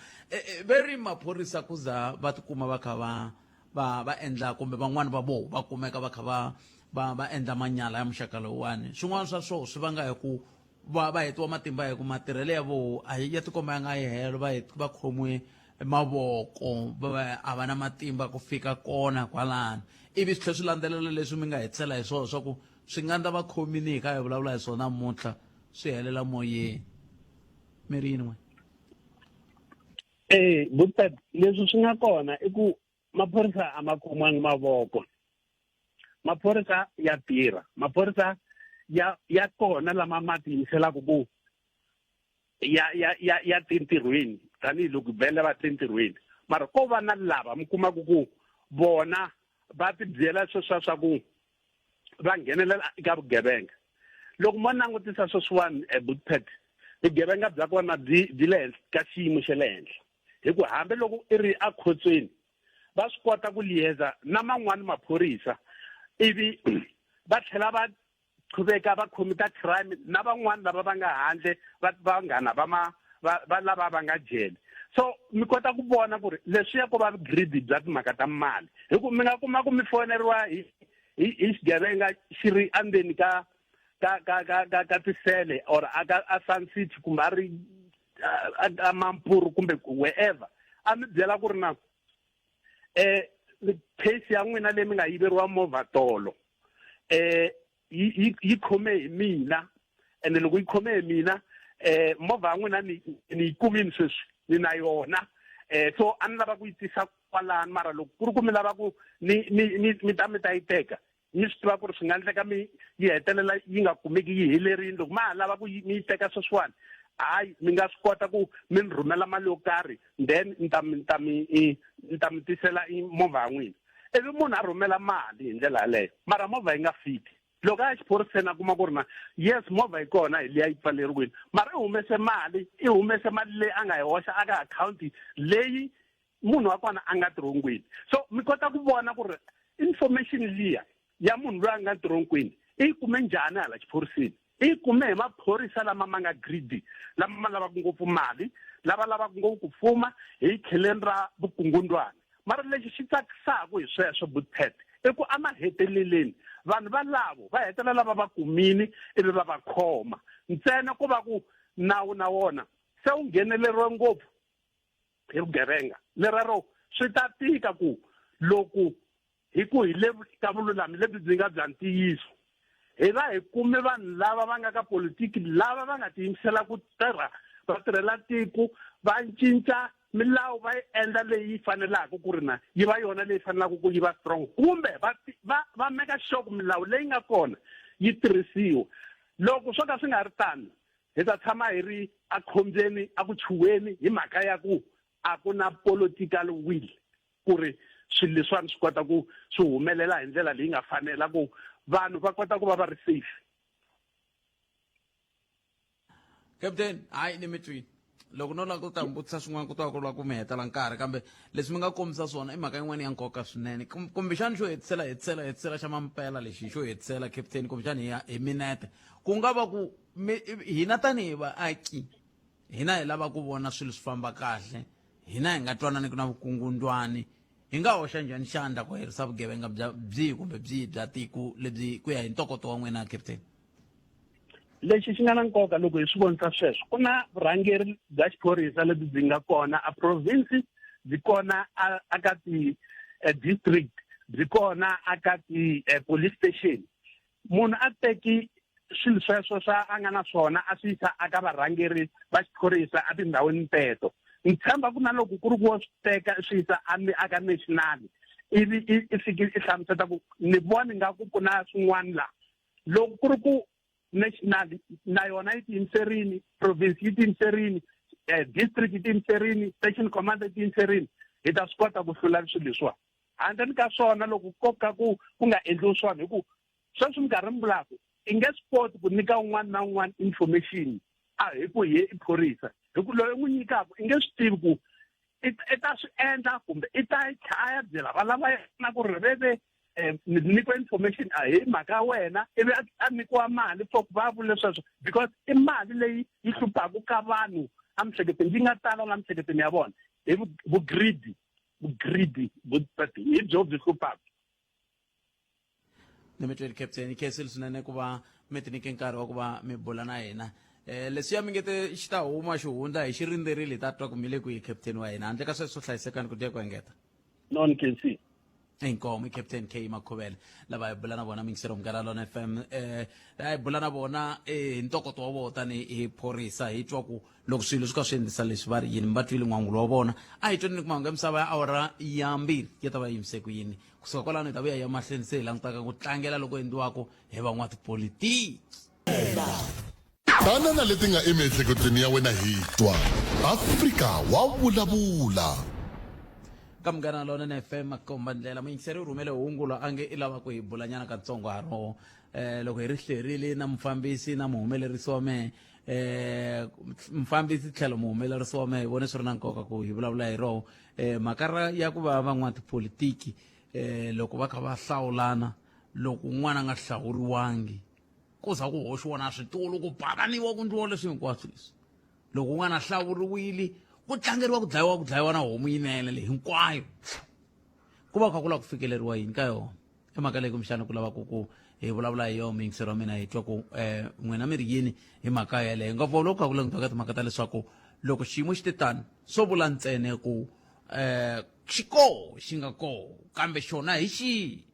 Ve ri maphorisa ku za va tikuma va kha va va va endla kumbe van'wani va voho va kumeka va kha va va va endla manyala ya muxaka lowuwani, swin'wana swa swoho swi vanga hi ku va va hetiwa matimba hi ku matirhelo ya voho a ya tikomba ya nga yi helo, va va khomiwe mavoko, va a va na matimba ku fika kona kwalano, ivi swi tlhela swi landzelela leswi mi nga hetisela hi swona swa ku swi nga ndla va khomini hi kha hi vulavula hi swona namuntlha swi helela moyeni. Mi ri yini n'we? Butet, leswi swi nga kona i ku maphorisa a ma khomiwangi mavoko, maphorisa ya tirha, maphorisa ya kona lama ma tiyimiselaka ku ya ya ya ya tintirhweni tanihiloko vhele va tintirhweni, mara ko va na lava mi kumaka ku vona va ti byela sweswiya swa ku va nghenelela eka vugevenga. Loko mo langutisa sweswiwani, Butpet, vugevenga bya kona byi le henhla ka xiyimo xa le henhla, hi ku hambi loko i ri ekhotsweni va swi kota ku liyeza na man'wani maphorisa, ivi va tlhela va qhuveka va commita crime na van'wani lava va nga handle, va vanghana va ma va va lava va nga jele. So mi kota ku vona ku ri leswiya ko va greedy bya timhaka ta mali, hi ku mi nga kuma ku mi foneriwa hi xigevenga xi ri endzeni ka ka ka ka ka ka tisele or a ka a Sun City kumbe a ri a Mampuru kumbe wherever, a mi byela ku ri na case ya n'wina leyi mi nga yiveriwa movha tolo, yi khome hi mina, ene loko yi khome hi mina, movha ya n'wina ni yi kumini sweswi, ni na yona, so a ni lava ku yi tisa kwalano, mara loko ku ri ku mi lava ku ni mi ta mi ta yi teka. Mi swi tiva ku ri swi nga endleka mi yi hetelela yi nga kumeki yi helerile. Loko ma ha lava ku mi yi teka sweswiwani, hayi mi nga swi kota ku mi ni rhumela mali yo karhi, then ni ta mi ta mi ni ta mi tisela movha ya n'wina. Ivi munhu a rhumela mali hi ndlela yaleyo, mara movha yi nga fiki. Loko a ya xiphoriseni a kuma ku ri na yes movha yi kona hi liya yi pfaleriwile, mara i humese mali, i humese mali leyi a nga yi hoxa aka akhawunti leyi munhu wa kona a nga tirhongweni. So mi kota ku vona ku ri information liya ya munhu loyi a nga tirhongweni i yi kume njhani hala xiphoriseni. I yi kume hi maphorisa lama ma nga greedy, lama ma lavaka ngopfu mali, lava lavaka ngopfu ku fuma hi tlheleni ra vukungundwani. Mara lexi xi tsakisaka hi sweswo Bootpet i ku emaheteleleni vanhu valavo va hetelela va va kumile ivi va va khoma. Ntsena ko va ku nawu na wona se wu ngheneleriwe ngopfu hi vugevenga, lerero swi ta tika ku loko hi ku hi le ka vululami lebyi byi nga bya ntiyiso, hi va hi kume vanhu lava va nga ka politiki lava va nga tiyimisela ku tirha va tirhela tiko, va cinca milawu va yi endla leyi fanelaka ku ri na yi va yona leyi fanelaka ku yi va strong, kumbe va va va meka sure ku milawu leyi nga kona yi tirhisiwa. Loko swo ka swi nga ri tano, hi ta tshama hi ri ekhombyeni, eku chuhweni hi mhaka ya ku a ku na political will ku ri swilo leswiwani swi kota ku swi humelela hi ndlela leyi nga fanela ku vanhu va kota ku va va ri safe. Captain, hayi ni mi twini. Loko no lava ku ta mi vutisa swin'wana ku ta va ku lava ku mi hetela nkarhi, kambe leswi mi nga kombisa swona i mhaka yin'wana ya nkoka swinene. Kumbexani xo hetisela, hetisela, hetisela xa mampela lexi xo hetisela, Captain, kumbexani hi ya hi minete. Ku nga va ku hina tanihi vaaki, hina hi lava ku vona swilo swi famba kahle, hina hi nga twanani ku na vukungundwani, hi nga hoxa njhani xandla ku herisa vugevenga bya byihi kumbe byihi bya tiko lebyi ku ya hi ntokoto wa n'wina, Captain? Lexi xi nga na nkoka loko hi swi vonisa sweswo, ku na vurhangeri bya xiphorisa lebyi byi nga kona a province, byi kona a ka ti-district, byi kona a ka ti-police station. Munhu a teki swilo sweswo swa a nga na swona a swi yisa aka varhangeri va xiphorisa etindhawini teto. Ni tshemba ku na loko ku ri ku wo swi teka swi yisa aka national, ivi i fiki i hlamuseta ku ni vona ingaku ku na swin'wana la. Loko ku ri ku national na yona yi tiyimiserini, province yi tiyimiserini, district yi tiyimiserini, station commander yi tiyimiserini, hi ta swi kota ku hlula swilo leswiwani. Handle ka swona loko ko ka ku ku nga endliwi swona, hi ku sweswi minkarhi mi vulaka i nge swi koti ku nyika un'wana na un'wana information a hi ku hi i phorisa, hi ku loyi u n'wi nyikaka i nge swi tivi ku i ta swi endla kumbe i ta yi tlhaya byela va lava yena ku ri veve ni nyikiwa information a hi mhaka ya wena, ivi a nyikiwa mali for ku va vule sweswo, because i mali leyi yi hluphaka ka vanhu emiehleketweni, yi nga tala la miehleketweni ya vona hi vugreedy, vugreedy hi byo byi hluphaka. Ni mi tweli Captain, ni khensile swinene ku va mi ti nyike nkarhi wa ku va mi bula na hina. Leswiya mi nge te xi ta huma xihundla hi xi rindzerile, hi ta twa ku mi le kwihi Captain wa hina. Handle ka sweswo hlayisekani ku dya ku engeta. No, ni khensile. Inkomu i Captain K Makhuvele lava hi bula na vona mingisero Munghana Lona FM, hi bula na vona hi ntokoto wa vona tanihi phorisa, hi twa ku loko swilo swi ka swi endlisa leswi va ri yini. Mi va twile n'wangulo wa vona. A hi tweni ni ku mahungu ya misava ya awara ya 2 ya ta va yimise ku yini. Kusuka kwalano hi ta vuya hi ya mahlweni se hi langutaka ku tlangela loko endliwaka hi van'watipolitiki. Tana na leti nga emiehleketweni ya wena hi twa. Afrika wa vulavula. Ka Munghana Lonene FM makomba ndlela, muyingiseri u rhumele hungu la a nge i lava ku hi bulanyana katsongo ha roho. Loko hi ri hlerile na mufambisi na muhumelerisi wa mehe, mufambisi tlhelo muhumelerisi wa mehe, hi vone swi ri na nkoka ku hi vulavula hi roho. Mhaka ra ya ku va van'watipolitiki, loko va kha va hlawulana, loko un'wana a nga hlawuriwangi ku za ku hoxiwa na switulu, ku bakaniwa, ku endliwa leswi hinkwaswo leswi. Loko un'wana a hlawuriwile ku tlangeriwa ku dlayiwa, ku dlayiwa na homu yinene leyi hinkwayo. Ku va kha ku lava ku fikeleriwa yini ka yona? I mhaka leyi kumbexana ku lavaka ku hi vulavula hi yona, muyingiseri wa mina, hi twa ku n'wina mi ri yini hi mhaka yeleyo. Ngopfu loko kha ku langutiwa ka timhaka ta leswaku loko xiyimo xi te tano, swo vula ntsena ku xi koho xi nga koho, kambe xona hi xihi?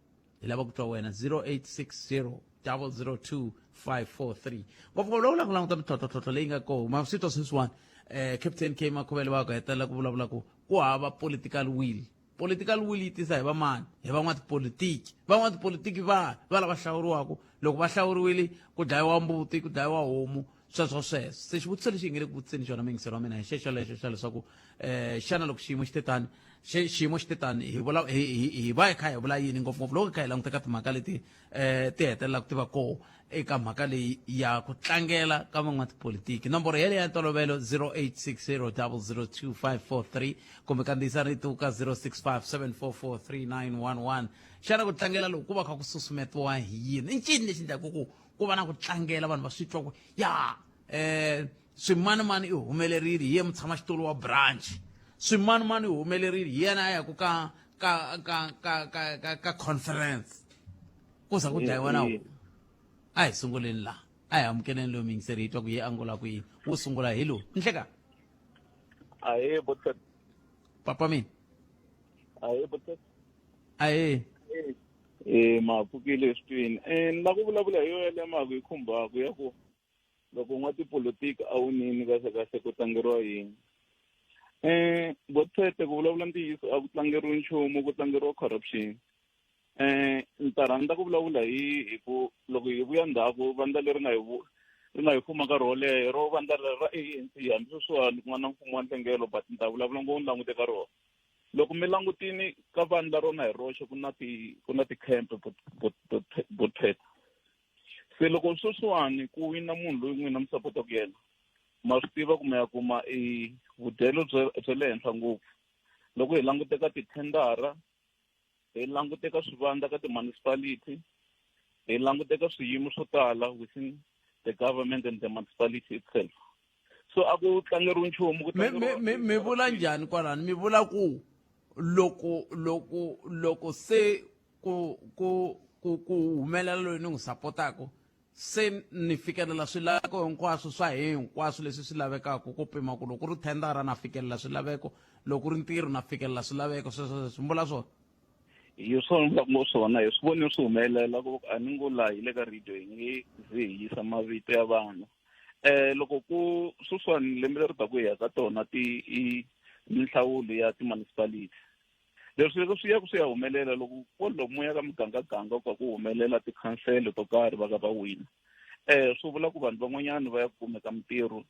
Hi lava ku twa wena. 0860 002 543. Ngopfungopfu loko u lava ku languta mintlhontlhontlhontlho leyi nga koho, ma swi twa sweswiwani, Captain K Makhuvele va ku hetelela ku vulavula ku ku hava political will. Political will yi tisa hi va mani? Hi van'watipolitiki. Van'watipolitiki va va lava hlawuriwaka. Loko va hlawuriwile ku dlayiwa mbuti, ku dlayiwa homu, sweswo sweswo. Se xivutiso lexi hi nge le ku vutiseni xona muyingiseri wa mina hi xexo lexo xa leswaku um xana loko xiyimo xi te tani, xiyimo xi te tani hi vula hi hi hi va hi kha hi vula yini ngopfungopfu loko hi kha hi languta ka timhaka leti um ti hetelelaka ti va koho eka mhaka leyi ya ku tlangela ka van'watipolitiki. Nomboro yeleyo ya ntolovelo 0860002543 kumbe kandziyisa rito ka 0657443911. Xana ku tlangela loku ku va kha ku susumetiwa hi yini? I ncini lexi endlaka ku ku va na ku tlangela vanhu va swi twa ku ya um swimanimani i humelerile hi ye mutshamaxitulu wa branch, swimanimani i humelerile hi yena a yaku ka ka ka ka ka ka ka conference ku za ku dlayiwa na wona. A hi sunguleni laha, a hi amukeleni loyi muyingiseri hi twa ku ye angula ku yini. Wo sungula hi lowu nhleka. Ahee botset. Papa mina. Ahee botset. Ahee. Eh ma pfukile eswitweni. Eh ni la ku vulavula hi yo yale mhaka yi khumbaka ya ku loko n'watipolotiki a winini kahle kahle ku tlangeriwa yini. Eh botset ku vulavula ntiyiso a ku tlangeriwi nchumu ku tlangeriwa corruption. Eh ni ta rhandza ku vulavula hi hi ku loko hi vuya ndzhaku vandla leri nga hi ri nga hi fuma nkarhi wo leha ro vandla ra ANC hambi sweswiwani ku nga na mfumo wa nhlengelo but ni ta vulavula ngopfu ni langute ka rona. Loko mi langutini ka vandla rona hi roxe ku na ti ku na ti-camp bothet. Se loko sweswiwani ku wina munhu loyi n'wina mi sapotaka yena ma swi tiva ku mi ya kuma e vudyelo bya bya le henhla ngopfu. Loko hi langute ka tithendara hi langute ka swivandla ka ti-municipality hi langute ka swiyimo swo tala within the government and the municipality itself. So a ku tlangeriwi nchumu ku mi mi vula njhani kwalani? Mi vula ku loko loko loko se ku ku ku ku humelela loyi ni n'wi sapotaka se ni fikelela swilaveko hinkwaswo swa hinkwaswo leswi swi lavekaka ku pima ku loko ku ri thendara na fikelela swilaveko, loko ku ri ntirho na fikelela swilaveko, sweswo sweswo mi vula swona? Hi swona ni vulaka ngo swona, hi swi vone swi humelela ku a ni ngo laha hi le ka radio hi nge ze hi yisa mavito ya vanhu. Loko ku sweswiwani lembe leri taka hi ya ka tona ti i minhlawulo ya ti-municipality. Leswi loko swi ya ku swi ya humelela loko kwalomuya ka mugangaganga ku ka ku humelela tikhansele to karhi va ka va wina, swi vula ku vanhu van'wanyana va ya kumeka mintirho,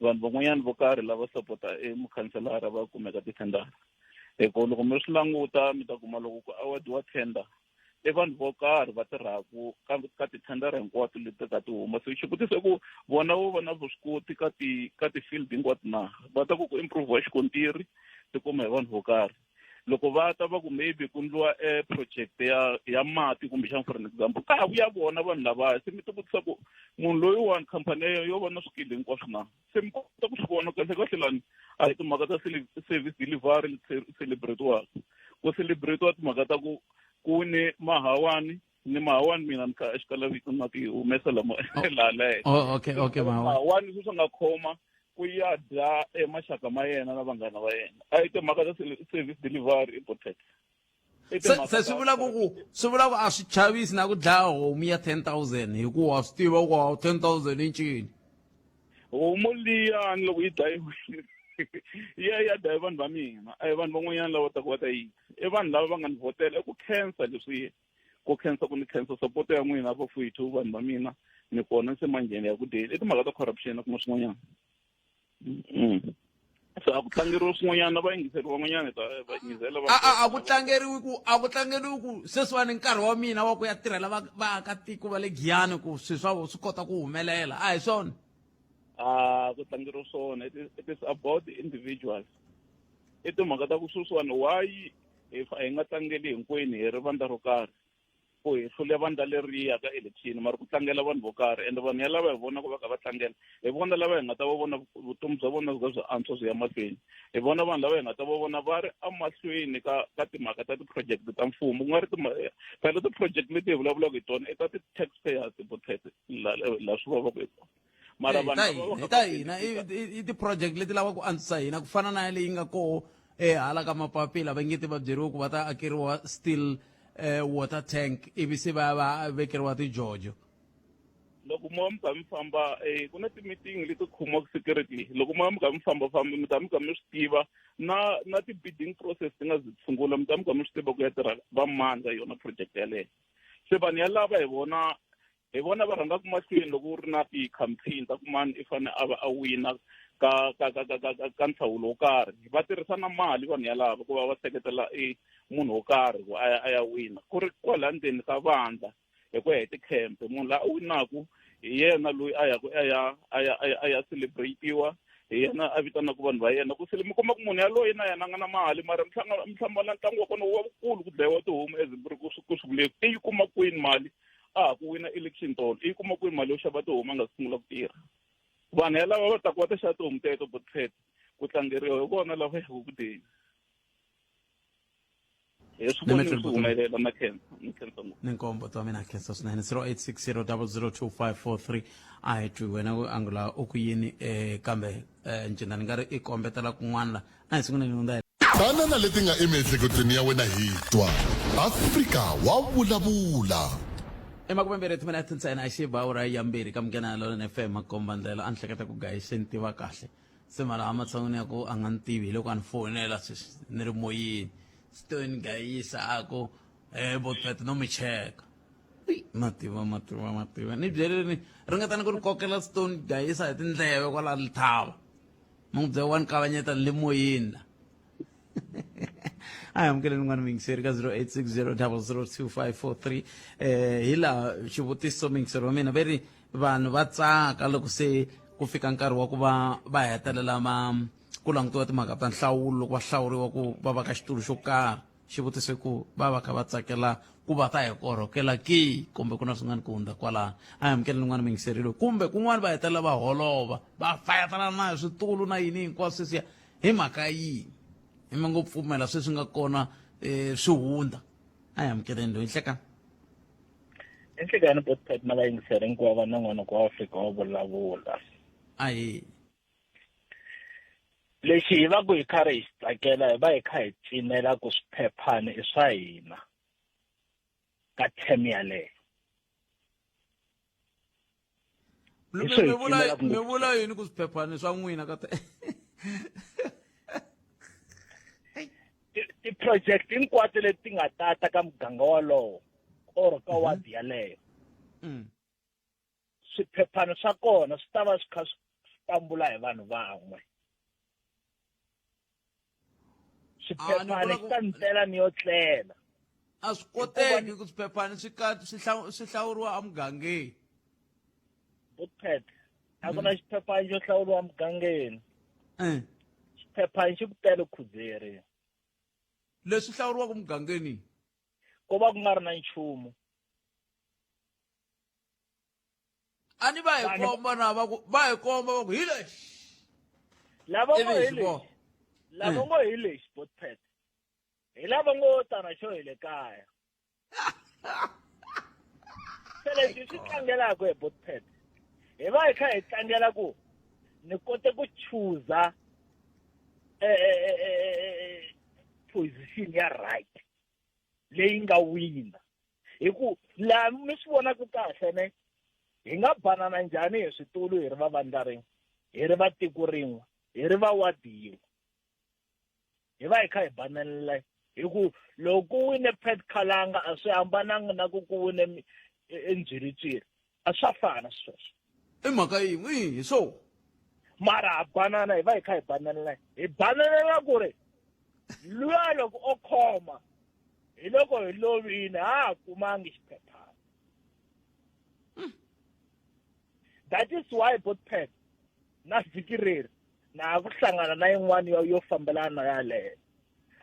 vanhu van'wanyana vo karhi lava sapota e mukhanselara va kumeka tithendara. Hi ku loko mi swi languta mi ta kuma loko ku award-iwa tender i vanhu vo karhi va tirhaku ka ka tithendara hinkwato leti ka ti huma. Se xivutiso i ku vona vo va na vuswikoti ka ti ka ti-field hinkwato na? Va ta ku ku improve-iwa xikontiri ti kuma hi vanhu vo karhi. Loko va ta va ku maybe ku ndliwa e project ya ya mati kumbexana for an example ka ha vuya vona vanhu lavaya, se mi ti vutisa ku munhu loyiwani khampani ya yena yo va na swikili hinkwaswo na? Se mi kota ku swi vona kahle kahle lani a hi timhaka ta service delivery leti celebrate-iwaka, ku celebrate-iwa timhaka ta ku ku ni mahawani ni mahawani mina ni kha xikala vito na ti humesa lama laha la henhla. Oh, okay, okay, mahawani. Mahawani sweswi nga khoma ku ya dya e maxaka ma yena na vanghana va yena. A hi timhaka ta service delivery important. Se se swi vula ku ku swi vula ku a swi chavisi na ku dlaya homu ya 10000 hikuva wa swi tiva ku 10000 i ncini. Homu liyani loko yi dlayiwile yi ya yi ya dlaya vanhu va mina, a hi vanhu van'wanyana lava taka va ta yi dya, i vanhu lava va nga ni vhotela. I ku khensa leswiya, ku khensa ku ni khensa support ya n'wina vafowethu, vanhu va mina ni kona se manjheni ya ku dyeni. I timhaka ta corruption a ku na swin'wanyana. Se a ku tlangeriwi swin'wanyana va yingiseri van'wanyana ta va yingisela va a ku tlangeriwi ku a ku tlangeriwi ku sweswiwani nkarhi wa mina wa ku ya tirhela vaakatiko va le Giyani ku swilo swa vona swi kota ku humelela, a hi swona? A ku tlangeriwi swona, it is about the individuals. I timhaka ta ku sweswiwani why hi nga tlangeli hinkwenu hi ri vandla ro karhi, ku hi hlule vandla leriya ka election, mara ku tlangela vanhu vo karhi. Ende vanhu yalava hi vonaka va kha va tlangela, hi vona lava hi nga ta va vona vutomi bya vona byi byi antswa byi ya mahlweni. Hi vona vanhu lava hi nga ta va vona va ri emahlweni ka ka timhaka ta ti-project ta mfumo, ku nga ri phela ti-project leti hi vulavulaka hi tona i ta ti-taxpayers botete laha swi vavaka hi kona. Mara vanhu ta hina, ta hina i ti-project leti lavaka ku antswisa hina, ku fana na leyi nga koho ehala ka mapapila va nge ti va byeriwe ku va ta akeriwa steel water tank ivi se va ya va vekeriwa tijojo. Loko mo va mi kha mi famba ku na ti-meeting leti khomiwaka secretly. Loko mo va mi kha mi fambafamba mi ta mi kha mi swi tiva na na ti-bidding process ti nga zi sungula mi ta mi kha mi swi tiva ku ya tirha va mani ka yona project yaleyo. Se vanhu yalava hi vona hi vona va rhangaka mahlweni loko ku ri na ti-campaign ta ku mani i fane a va a wina ka ka ka ka ka ka ka nhlawulo wo karhi. Va tirhisa na mali vanhu yalava ku va va seketela e munhu wo karhi ku a ya a ya wina ku ri kwala ndzeni ka vandla hi ku ya hi ti-camp munhu la a winaku hi yena loyi a yaku a ya a ya a ya a ya celebrate-iwa hi yena a vitanaka vanhu va yena ku sele mi kuma ku munhu yaloye na yena a nga na mali mara mi hlangana ntlangu wa kona wu va wukulu ku dlayiwa tihomu as ku ku swi vuleki i yi kuma kwini mali a ha ku wina election tolo i yi kuma kwini mali yo xava tihomu a nga sungula ku tirha vanhu yalava va taku va ta xava tihomu teto botpet ku tlangeriwa hi vona lava yaku ku deni hi swi voni swi humelela na khensa ni khensa ngopfu ni nkombo twa mina khensa swinene 0860002543 a hi twi wena ku angula u ku yini kambe ncina ni nga ri i kombetela kun'wana la a hi sunguleni hundza Tana na leti nga emiehleketweni ya wena hi twa Afrika wa vulavula. I makumembirhi timinete ntsena a xi ba awara ya mbirhi ka Munghana Lonene FM makomba ndlela a ni hleketa ku gayi se ni tiva kahle se mara ematshan'wini ya ku a nga ni tivi hi loko a ni fonela sweswi ni ri moyeni stone gayisa a ku e botpet no mi cheka mativa mativa mativa ni byeleni ringetani ku ri kokela stone gayisa hi tindleve kwala lithava mi n'wi byela wa ni kavanyeta ni le moyeni la a hi amukeleni n'wana muyingiseri ka 0860 002543 eh hi laha xivutiso muyingiseri wa mina ve ri vanhu va tsaka loko se ku fika nkarhi wa ku va va hetelela va ku langutiwa timhaka ta nhlawulo loko va hlawuriwa ku va va ka xitulu xo karhi xivutiso i ku va va kha va tsakela ku va ta hi korhokela ki kumbe ku na swin'wana ku hundza kwalano a hi amukeleni n'wana muyingiseri loyi kumbe kun'wana va hetelela va holova va fayetana na hi switulu na yini hinkwaswo sweswiya hi mhaka yini hi mi ngo pfumela sweswi nga kona um swi hundza a hi amukeleni loyi nhlekani Enhlekani Botpet na vayingiseri hinkwavo va nongonoko wa Afrika wa vulavula. Ahi. Lexi hi va ku hi karhi hi xi tsakela hi va hi kha hi cinela ku swiphephani i swa hina ka term yaleyo. Mi mi vula yini ku swiphephani swa n'wina ka ti-project hinkwato leti nga tata ka muganga wolowo or ka mhm. wadi yaleyo mm. swiphephana swa kona swi ta va swi kha swi tambula hi vanhu van'we swiphephana xi ta ni tlela ni yo tlela a swi koteki ku swiphephana swi swi hlawuriwa emugangeni butpet a ku na mm. xiphephana xo hlawuriwa emugangeni eh. xiphephana xi ku tele khudzeri leswi hlawuriwaka mugangeni ko va ku nga ri na nchumu a ni va hi komba na va ku va hi komba va ku hi lexi lava ngo hi lexi lava eh. ngo hi lexi botpet hi lava ngo tana xo hi le kaya se leswi swi tlangelaka hi botpet hi va hi kha hi tlangela ku ni kote ku chuza eh, eh, position ya right leyi nga wina hi ku laha mi swi vonaka kahle ne hi nga banana njhani hi switulu hi ri va vandla rin'we hi ri va tiko rin'we hi ri va wadi yin'we hi va hi kha hi banalela hi ku loko ku wine Pat Khalanga a swi hambananga na ku ku wine Ndzwiritswiri a swa fana sweswo i mhaka yin'we hi swo mara ha banana hi va hi kha hi bananela hi bananela ku ri luya loko o khoma hi loko hi lovile ha ha kumangi xiphephana that is why botpet na vhiki reri na ha ku hlangana na yin'wana yo yo fambelana na yaleyo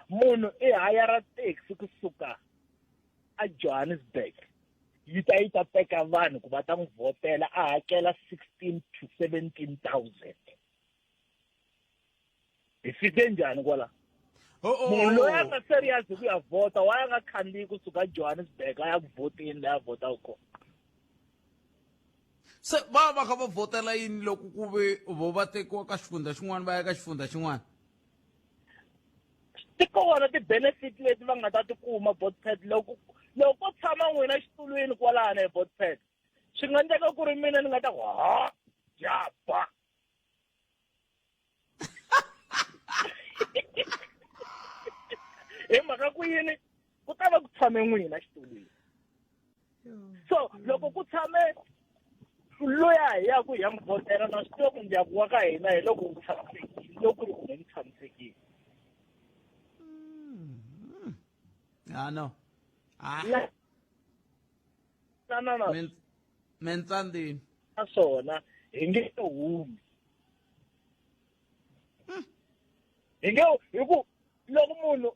munhu i hayara taxi kusuka a Johannesburg yi ta yi ta teka vanhu ku va ta n'wi vhotela a hakela 16 to 17,000 hi fike njhani kwala oh, oh, munhu loyi a oh. nga serious hi ku ya vhota wa ya nga khandziyi kusuka Johannesburg a ya ku vhoteni laha a vhotaka kona se va va kha va vhotela yini loko ku ve vo va tekiwa ka xifundza xin'wana va ya ka xifundza xin'wana ti kona ti-benefit leti va nga ta ti kuma botpet loko loko ko tshama n'wina xitulwini kwalano hi botpet Swi nga endleka ku ri mina ni nga ta ku ha jaba. Hi mhaka ku yini ku ta va ku tshame n'wina xitulwini. So loko ku tshame loya hi ya ku hi ya n'wi vhotela na swi tiva ku ndyangu wa ka hina hi loko wu tshamisekile loko ku ri kumbe ni tshamisekile. Ah no. Ah. Na na na. Mintsandini. Naswona hi nge humi. Hi nge hi ku loko munhu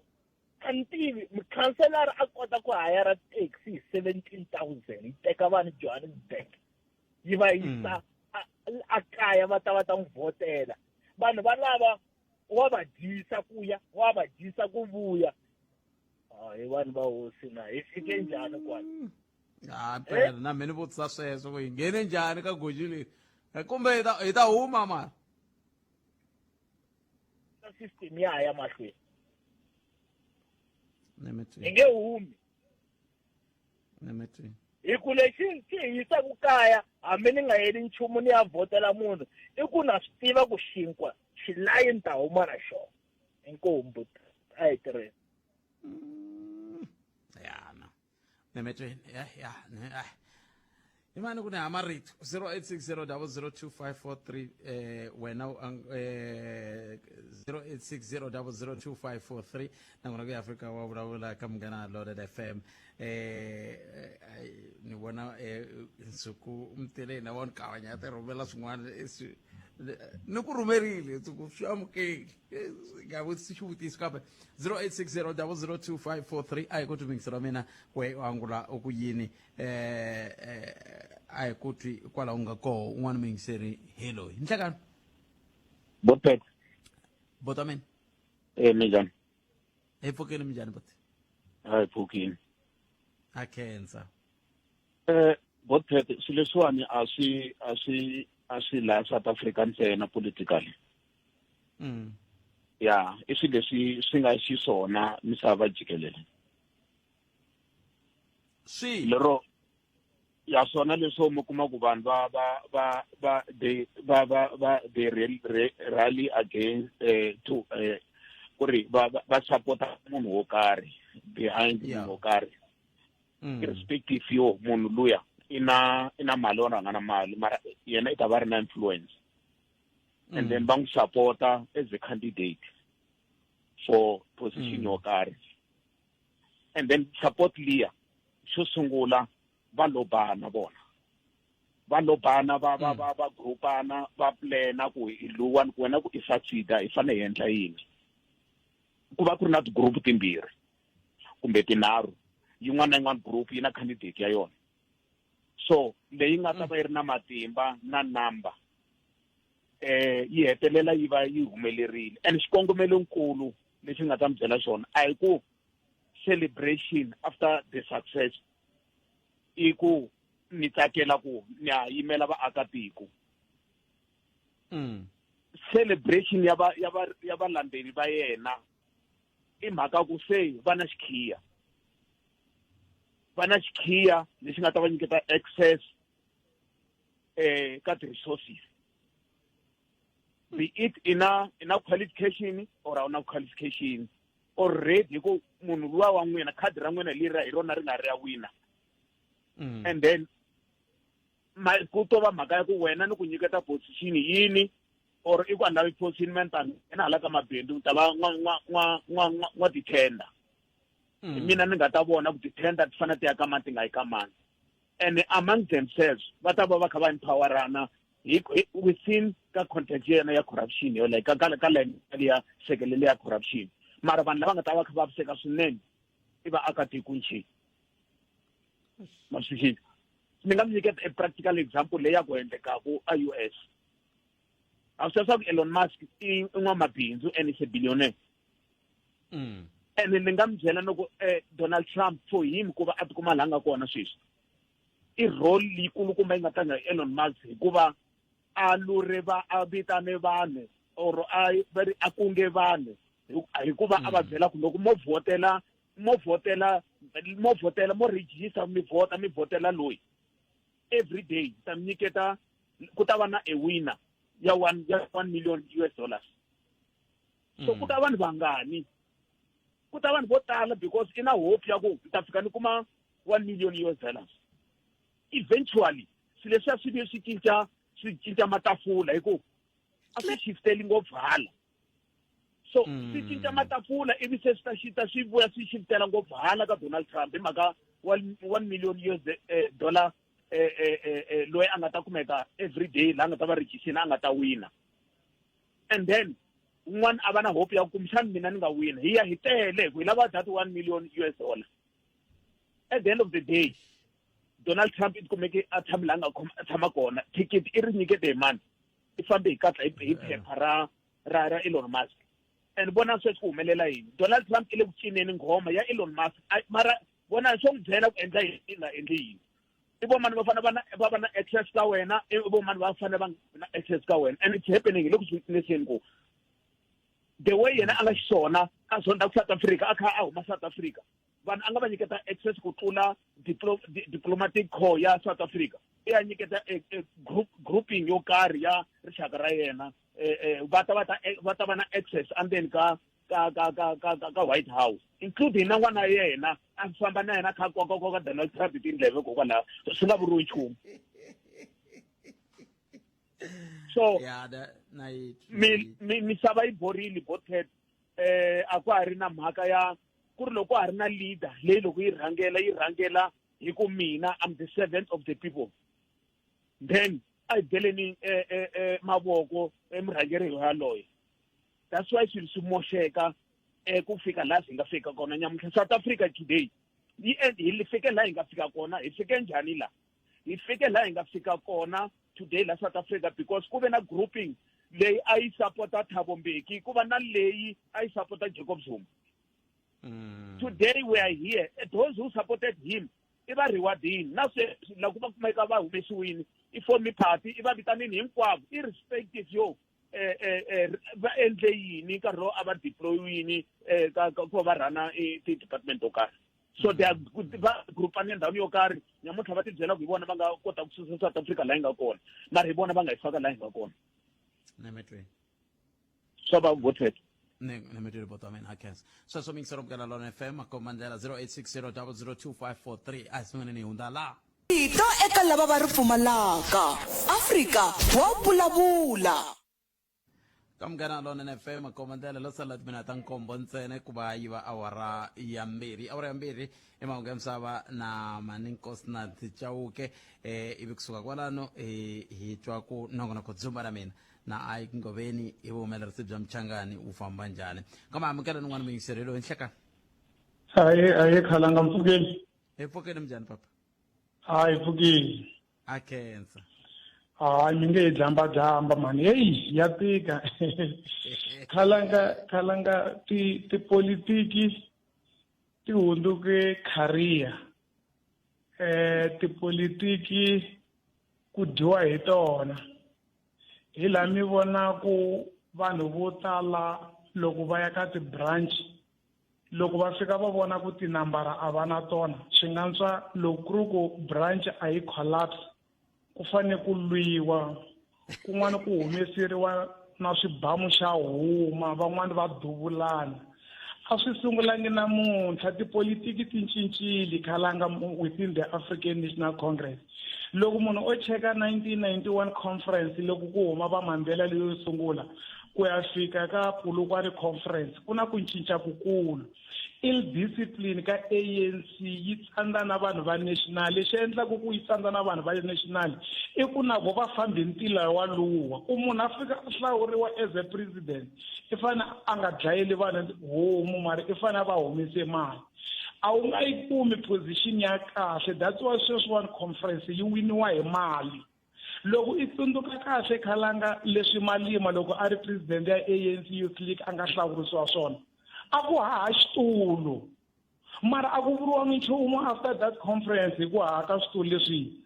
a ni tivi mukhanselara a kota ku hayara taxi hi 17,000 yi teka vanhu Johannesburg yi va yisa a kaya va ta va ta n'wi vhotela. Vanhu valava wa va dyisa ku ya wa va dyisa ku vuya. Hi vanhu va hosi na hi fike njhani kwala? Ah, phela na mina ni vutisa sweswo ku hi nghene njhani ka goji leri kumbe hi ta huma mara system ya ha ya mahlweni hi nge humi hi ku lexi xi hi yisaka kaya hambi ni nga yeli nchumu ni ya vhotela munhu i ku na swi tiva ku xinkwa xilayi ni ta huma na xona. Inkomu a hi tirheni. Ya na nemetweni ya ya ne imani ku ni ha marito 0860002543 wena 0860002543 nakona ku ya Afrika wa vulavula ka Munghana Lonene FM. Ni vona nsuku mteleni na vona kavanya ti rhumela swin'wana ni ku rhumerile nsuku swi amukeli nga vutisi xivutiso kambe 0860002543 a hi ku twi mina we u angula u ku yini a hi ku twi kwalaho nga koho un'wana muyingiseri hello hi nhlekani botpet bota mina minjhani hi pfukile minjhani boti a hi pfukile a khensa botpet swilo leswiwani a swi a swi a swi laha South Africa ntsena politically. Ya i swilo leswi swi nga xiswona misava jikelele. Swi lero ya swona leswo mi kuma ku vanhu va va va va they va va va they rally against to ku ri va va support-a munhu wo karhi behind munhu wo karhi. Irrespective yo munhu luya i na mali or a nga na mali, mara yena i ta va ri na influence. And then va n'wi support-a as a candidate for position yo karhi. And then support liya xo sungula va lobana vona. Va lobana va va va va groupana va plana ku hi luwani ku wena ku i succeed-a hi fanele hi endla yini. Ku va ku ri na ti-group timbirhi kumbe tinharhu, yin'wana na yin'wana group yi na candidate ya yona. So leyi nga ta va yi ri na matimba na number yi hetelela yi va yi humelerile. And xikongomelonkulu lexi nga ta mi byela xona a hi ku celebration after the success, i ku ni tsakela ku ni ha yimela vaakatiko. Celebration ya va ya va ya valandzeri va yena i mhaka ku se va na xikhiya. Va na xikhiya lexi nga ta va nyiketa access ka ti-resources. Be it ina qualification or a wu na qualification already, hi ku munhu luwa wa n'wina khadi ra n'wina leri hi rona ri nga ri ya wina. And then ku to va mhaka ya ku wena ni ku nyiketa position yini or i ku a ni lavi position me ni ta nghena hala ka mabindzu ni ta va n'wa ti-tender. Hi mina ni nga ta vona ku ti-tender ti fanele ti ya ka mani ti nga yi ka mani. And among themselves va ta va va kha va empowerana within ka context ya yena ya corruption yo like ka ka line ya sekelele ya corruption. Mara vanhu lava nga ta va kha va vaviseka swinene i vaakatiko njhe. Ma swi twisisa? Ni nga mi nyiketa a practical example leyi ya ku endlekaku a US. A swi leswaku Elon Musk i n'wamabindzu and is a billionaire. And ni nga mi byela loko Donald Trump for him ku va a tikuma laha nga kona sweswi i role leyikulukumba yi nga tlanga hi Elon Musk hikuva a lure va a vitane vanhu or a va ri a kunge vanhu hikuva a va byela ku loko mo vhotela mo vhotela mo vhotela mo register mi vhota mi vhotela loyi. every day ta mi nyiketa ku ta va na a winner ya one ya 1 million US dollars so ku ta vanhu vangani ku ta vanhu vo tala because i na hope ya ku ni ta fika ni kuma 1 million US dollars eventually swilo leswiya swi vuye swi cinca swi cinca matafula hi ku a swi shifteli ngopfu hala so swi cinca matafula ivi se swi ta xi ta swi vuya swi shiftela ngopfu hala ka Donald Trump hi mhaka 1 million US dollar loyi a nga ta kumeka every day la nga ta va register a nga ta wina and then un'wana a va na hope ya ku kumbexana mina ni nga wina hi ya hi tele hi ku hi lava that 1 million US dollar at the end of the day Donald Trump i tikumeke a tshame laha nga a tshama kona thikithi i ri nyikete hi mani i fambe hi katla hi phepha ra ra ra Elon Musk and vona sweswi ku humelela yini Donald Trump i le ku cineni nghoma ya Elon Musk mara vona swo n'wi byela ku endla yini nga endli yini i vo mani va fanele va na va va na access ka wena i vo mani va fanele va na access ka wena and it's happening hi le ku swi witnesseni ku the way yena a nga xiswona a zonda ku South Africa a kha a huma South Africa vanhu a nga va nyiketa access ku tlula diplomatic corps ya South Africa i ya nyiketa group grouping yo karhi ya rixaka ra yena va ta va ta va ta va na access endzeni ka ka ka ka ka ka ka White House including na n'wana yena a famba na yena kha koka koka Donald Trump hi tindleve kokwalaho swi nga vuriwi nchumu so yeah, that, na yi mi mi misava yi borile botet a ku ha ri na mhaka ya ku ri loko ha ri na leader leyi loko yi rhangela yi rhangela hi ku mina I'm the servant of the people then a hi beleni mavoko emurhangeri yaloye that's why swilo swi moxeka ku fika laha hi nga fika kona nyamuntlha South Africa today yi hi fike laha hi nga fika kona hi fike njhani la hi fike laha hi nga fika kona today la South Africa because ku ve na grouping leyi a yi sapota Thabo Mbeki ku va na leyi a yi sapota Jacob Zuma today we are here those who supported him i va rewardini na sweswi loko va kumeka va humesiwini i formi party i va vitanini hinkwavo irrespective yo va endle yini nkarhi lowu a va deployiwini ka ku va va rhana ti-department to karhi so they are va groupane endhawini yo karhi nyamuntlha va tibyela ku hi vona va nga kota ku susa South Africa laha yi nga kona mara hi vona va nga yi faka laha yi nga kona swa va voted nemetweni boto wa mina hakhensa sweswo mingiselo Munghana Lonene FM makomba ndlela 0860 002543 a hi sunguleni hi hundza laha Rito eka lava va ri pfumalaka. Afrika wa vulavula. Ka Munghana Lonene FM makomba ndlela lo sala timina ta nkombo ntsena ku va yi va awara ya mbirhi awara ya mbirhi i mahungu ya misava na Maninkosi Chauke ivi kusuka kwalano hi twa ku nongonoko dzumba ra mina na Ike Ngoveni i vuhumelerisi bya Mchangani wu famba njhani kambe amukela nin'wana muyingiseri loyi nhlekani Aye aye khalanga mpfukeni hi pfukeni minjhani papa hayi pfukeni a khensa hayi mi nge hi dlamba dlamba mani heyi ya tika khalanga khalanga ti tipolitiki ti hundzuke career tipolitiki ku dyiwa hi tona hi laha mi vonaku vanhu vo tala loko va ya ka ti-branch loko va fika va vona ku tinambara a va na tona swi nga ntswa loko ku ri ku branch a yi collapse ku fanele ku lwiwa kun'wana ku humeseriwa na swibamu xa huma van'wani va duvulana a swi sungulangi namuntlha tipolitiki ti cincile khalanga within the African National Congress loko munhu o cheka 1991 conference loko ku huma va Mandela leyo sungula ku ya fika ka Polokwane conference ku na ku cinca kukulu ill discipline ka ANC yi tsandza na vanhu va national lexi endlaku ku yi tsandza na vanhu va national i ku na vo va fambi ntila wa luwa ku munhu a fika a hlawuriwa as a president i fane a nga dlayeli vanhu homu mara i fane a va humese mali a wu nga yi kumi position ya kahle that's why sweswiwani conference yi winiwa hi mali loko i tsundzuka kahle khalanga leswi Malima loko a ri president ya ANC Youth League a nga hlawurisiwa swona a ku haha xitulu mara a ku vuriwangi nchumu after that conference hi ku haha ka switulu leswi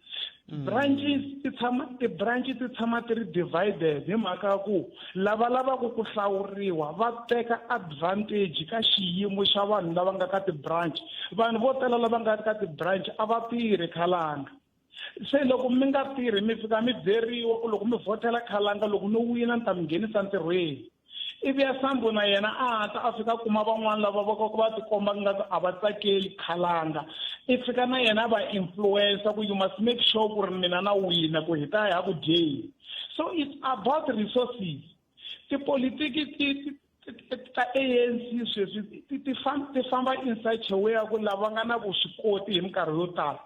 branches ti tshama ti-branch ti tshama ti ri divided hi mhaka ya ku lava lavaku ku hlawuriwa va teka advantage ka xiyimo xa vanhu lava nga ka ti-branch vanhu vo tala lava nga ka ti-branch a va tirhi khalanga Se loko mi nga tirhi mi fika mi byeriwa ku loko mi vhotela Khalanga loko no wina ni ta mi nghenisa ntirhweni. Ivi ya Sambo na yena a hatla a fika a kuma van'wana lava va va tikomba nga ku a va tsakeli Khalanga. I fika na yena a va influencer ku you must make sure ku ri mina na wina ku hi ta ya ku dyeni. So it's about resources. Tipolitiki ti ta ANC sweswi ti ti ti famba in such a way ya ku lava nga na vuswikoti hi minkarhi yo tala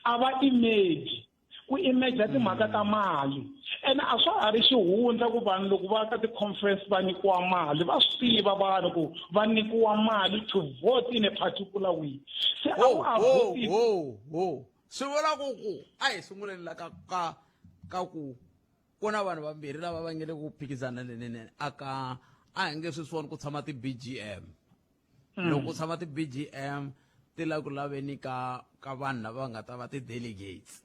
a va emerge ku emerge timhaka ta mali ene a swa ha ri xihundla ku vanhu loko va ka ti-conference va nyikiwa mali va swi tiva vanhu ku va nyikiwa mali to vote in a particular way se a wu a vote swi vula ku ku a hi sunguleni la ka ka ka ku ku na vanhu vambirhi lava va nge le ku phikizaneleni aka a hi nge sweswiwani ku tshama ti-bgm mm. loko ku tshama ti-bgm ti la ku laveni ka ka vanhu lava nga ta va ti-delegates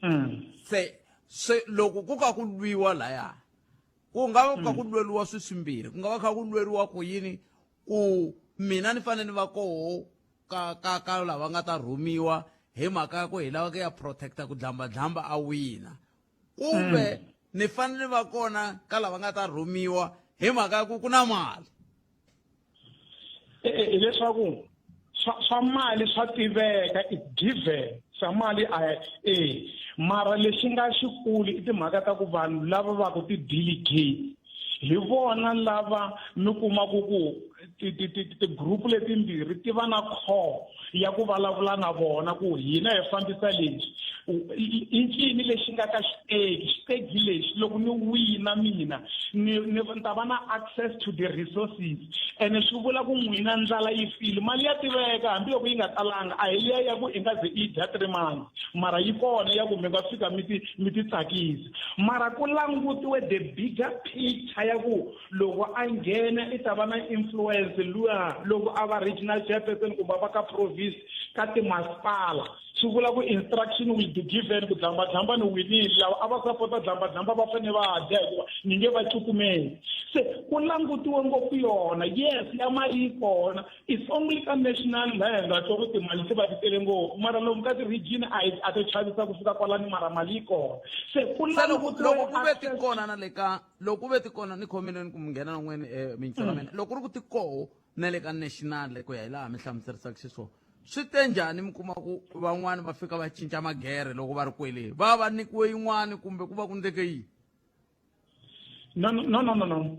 mm. se se loko ku ka ku lwiwa laya ku nga va ka mm. ku lweriwa swi swimbirhi ku nga va kha ku lweriwa ku yini ku mina ni fanele ni va koho ka ka ka lava nga ta rhumiwa hi mhaka ya ku hi lava ku ya protecta ku dlambadlamba a wina kumbe mm. ni fanele va kona ka lava nga ta rhumiwa hi mhaka ya ku ku na mali hileswaku swa mali swa tiveka i given swa mali a e mara lexi nga xikulu i timhaka ta ku vanhu lava va ku ti-delegate hi vona lava mi kumaku ku ti-group letimbirhi ti va na core ya ku vulavula na vona ku hina hi fambisa lexi i ncini lexi nga ka xiteki xiteki lexi loko ni wina mina ni ni ta va na access to the resources ene swi vula ku n'wina ndlala yi file mali ya tiveka hambiloko yi nga talanga a hi liya ya ku i nga ze i dya three months mara yi kona ya ku mi nga fika mi ti mi ti tsakisa mara ku langutiwe the bigger picture ya ku loko a nghena i ta va na influence luya loko a va regional chairperson kumbe a va ka province ka timasipala swi vula ku instruction will be given ku dlambadlamba ni winile lava a va sapota dlambadlamba va fanele va dya hikuva ni nge va cukumeli se ku langutiwe ngopfu yona yes ya mali yi kona it's only ka national laha hi nga twa ku timali ti va ti tele ngopfu mara lomu ka ti-region a a to chavisa ku fika kwalani mara mali yi kona se ku langutiwe loko ku ve ti kona na le ka loko ku ve ti kona ni khomile ku mi nghena n'wini um mintsona mina loko ku ri ku ti koho na le ka national ku ya hi laha mi hlamuserisaka xiswona swi te njhani mi kuma ku van'wani va fika va cinca magere loko va ri kwele va va nyikiwe yin'wani kumbe ku va ku ndleke yini no no no no no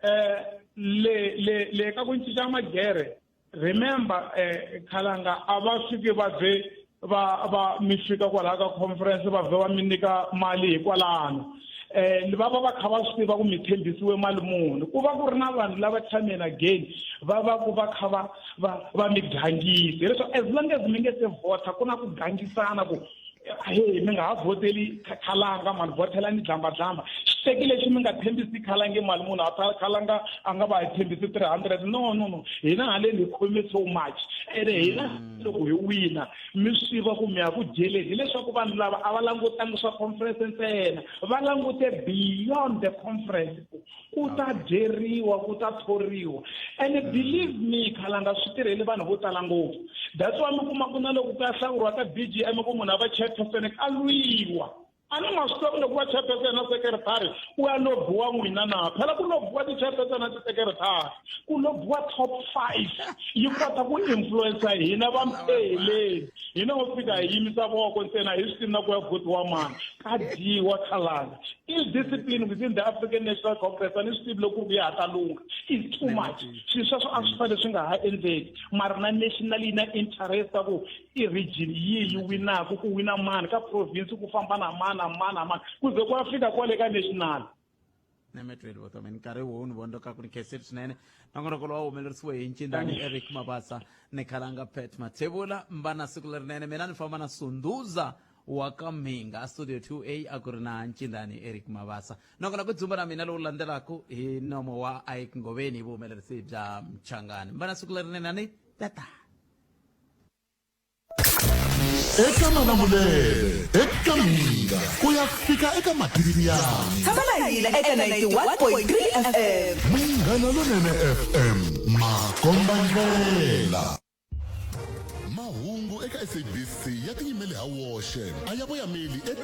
eh le le le ka ku cinca magere remember eh khalanga a va fiki va ze va va mi fika kwalaha ka conference va vhe va mi nyika mali hikwalano eh va va va kha va swi tiva ku mi tshembisiwe mali muni ku va ku ri na vanhu lava tshameni again va va ku va kha va va va mi gangisa hileswaku as long as mi nge se vhota ku na ku gangisana ku he mi nga ha vhoteli khalanga mani vhotelani dlambadlamba xiteki lexi mi nga tshembisi khalange mali munhu a khalanga a nga va tshembisi 300 no no no hina haleni hi khome so much ene hina mm. loko hi wina mi swi tiva ku mi ya ku dyeleni hileswaku vanhu lava a va langutanga swa conference ntsena va langute beyond the conference ku ta dyeriwa ku ta thoriwa and mm. believe me khalanga swi tirhele vanhu vo tala ngopfu that's why mi kuma ku na loko ku ya hlawuriwa ka b g m ku munhu a va chairperson ka lwiwa a ni ma swi tiva ku loko va chairperson na secretary ku ya lobiwa n'wina na phela ku lobiwa ti-chairperson na ti-secretary ku lobiwa top five yi kota ku influencer hina va mpeheleni hina ho fika hi yimisa voko ntsena hi swi tivi na ku ya votiwa mani ka dyiwa khalanga ill-discipline within the African National Congress a ni swi tivi loko ku ri ku ya ha ta lungha is too much swilo sweswo a swi fanele swi nga ha endleki mara na national yi na interest ya ku i region yihi yi winaka ku wina mani ka province ku famba na mani na mani na mani ku ze ku ya fika kwale ka national nemetweni votomi nkarhi wo ni vona ka ku ni khensile swinene nongonoko lowu humelerisiwe hi ncindani eric mabasa ni khalanga pet mathevula mba na siku lerinene mina ni famba na sunduza wa ka mhinga studio 2a a ku ri na ncindani eric mabasa nakona ku dzumba na mina lowu landzelaka hi nomo wa ike ngoveni hi vuhumelerisi bya mchangani mba na siku lerinene ni tata eka malamulele eka mhinga ku ya fika eka matiyani tshama na hina eka 91.3 fm munghana lonene fm makombandlela Mahungu eka SABC ya tiyimele ha woxe. A ya voyameli e.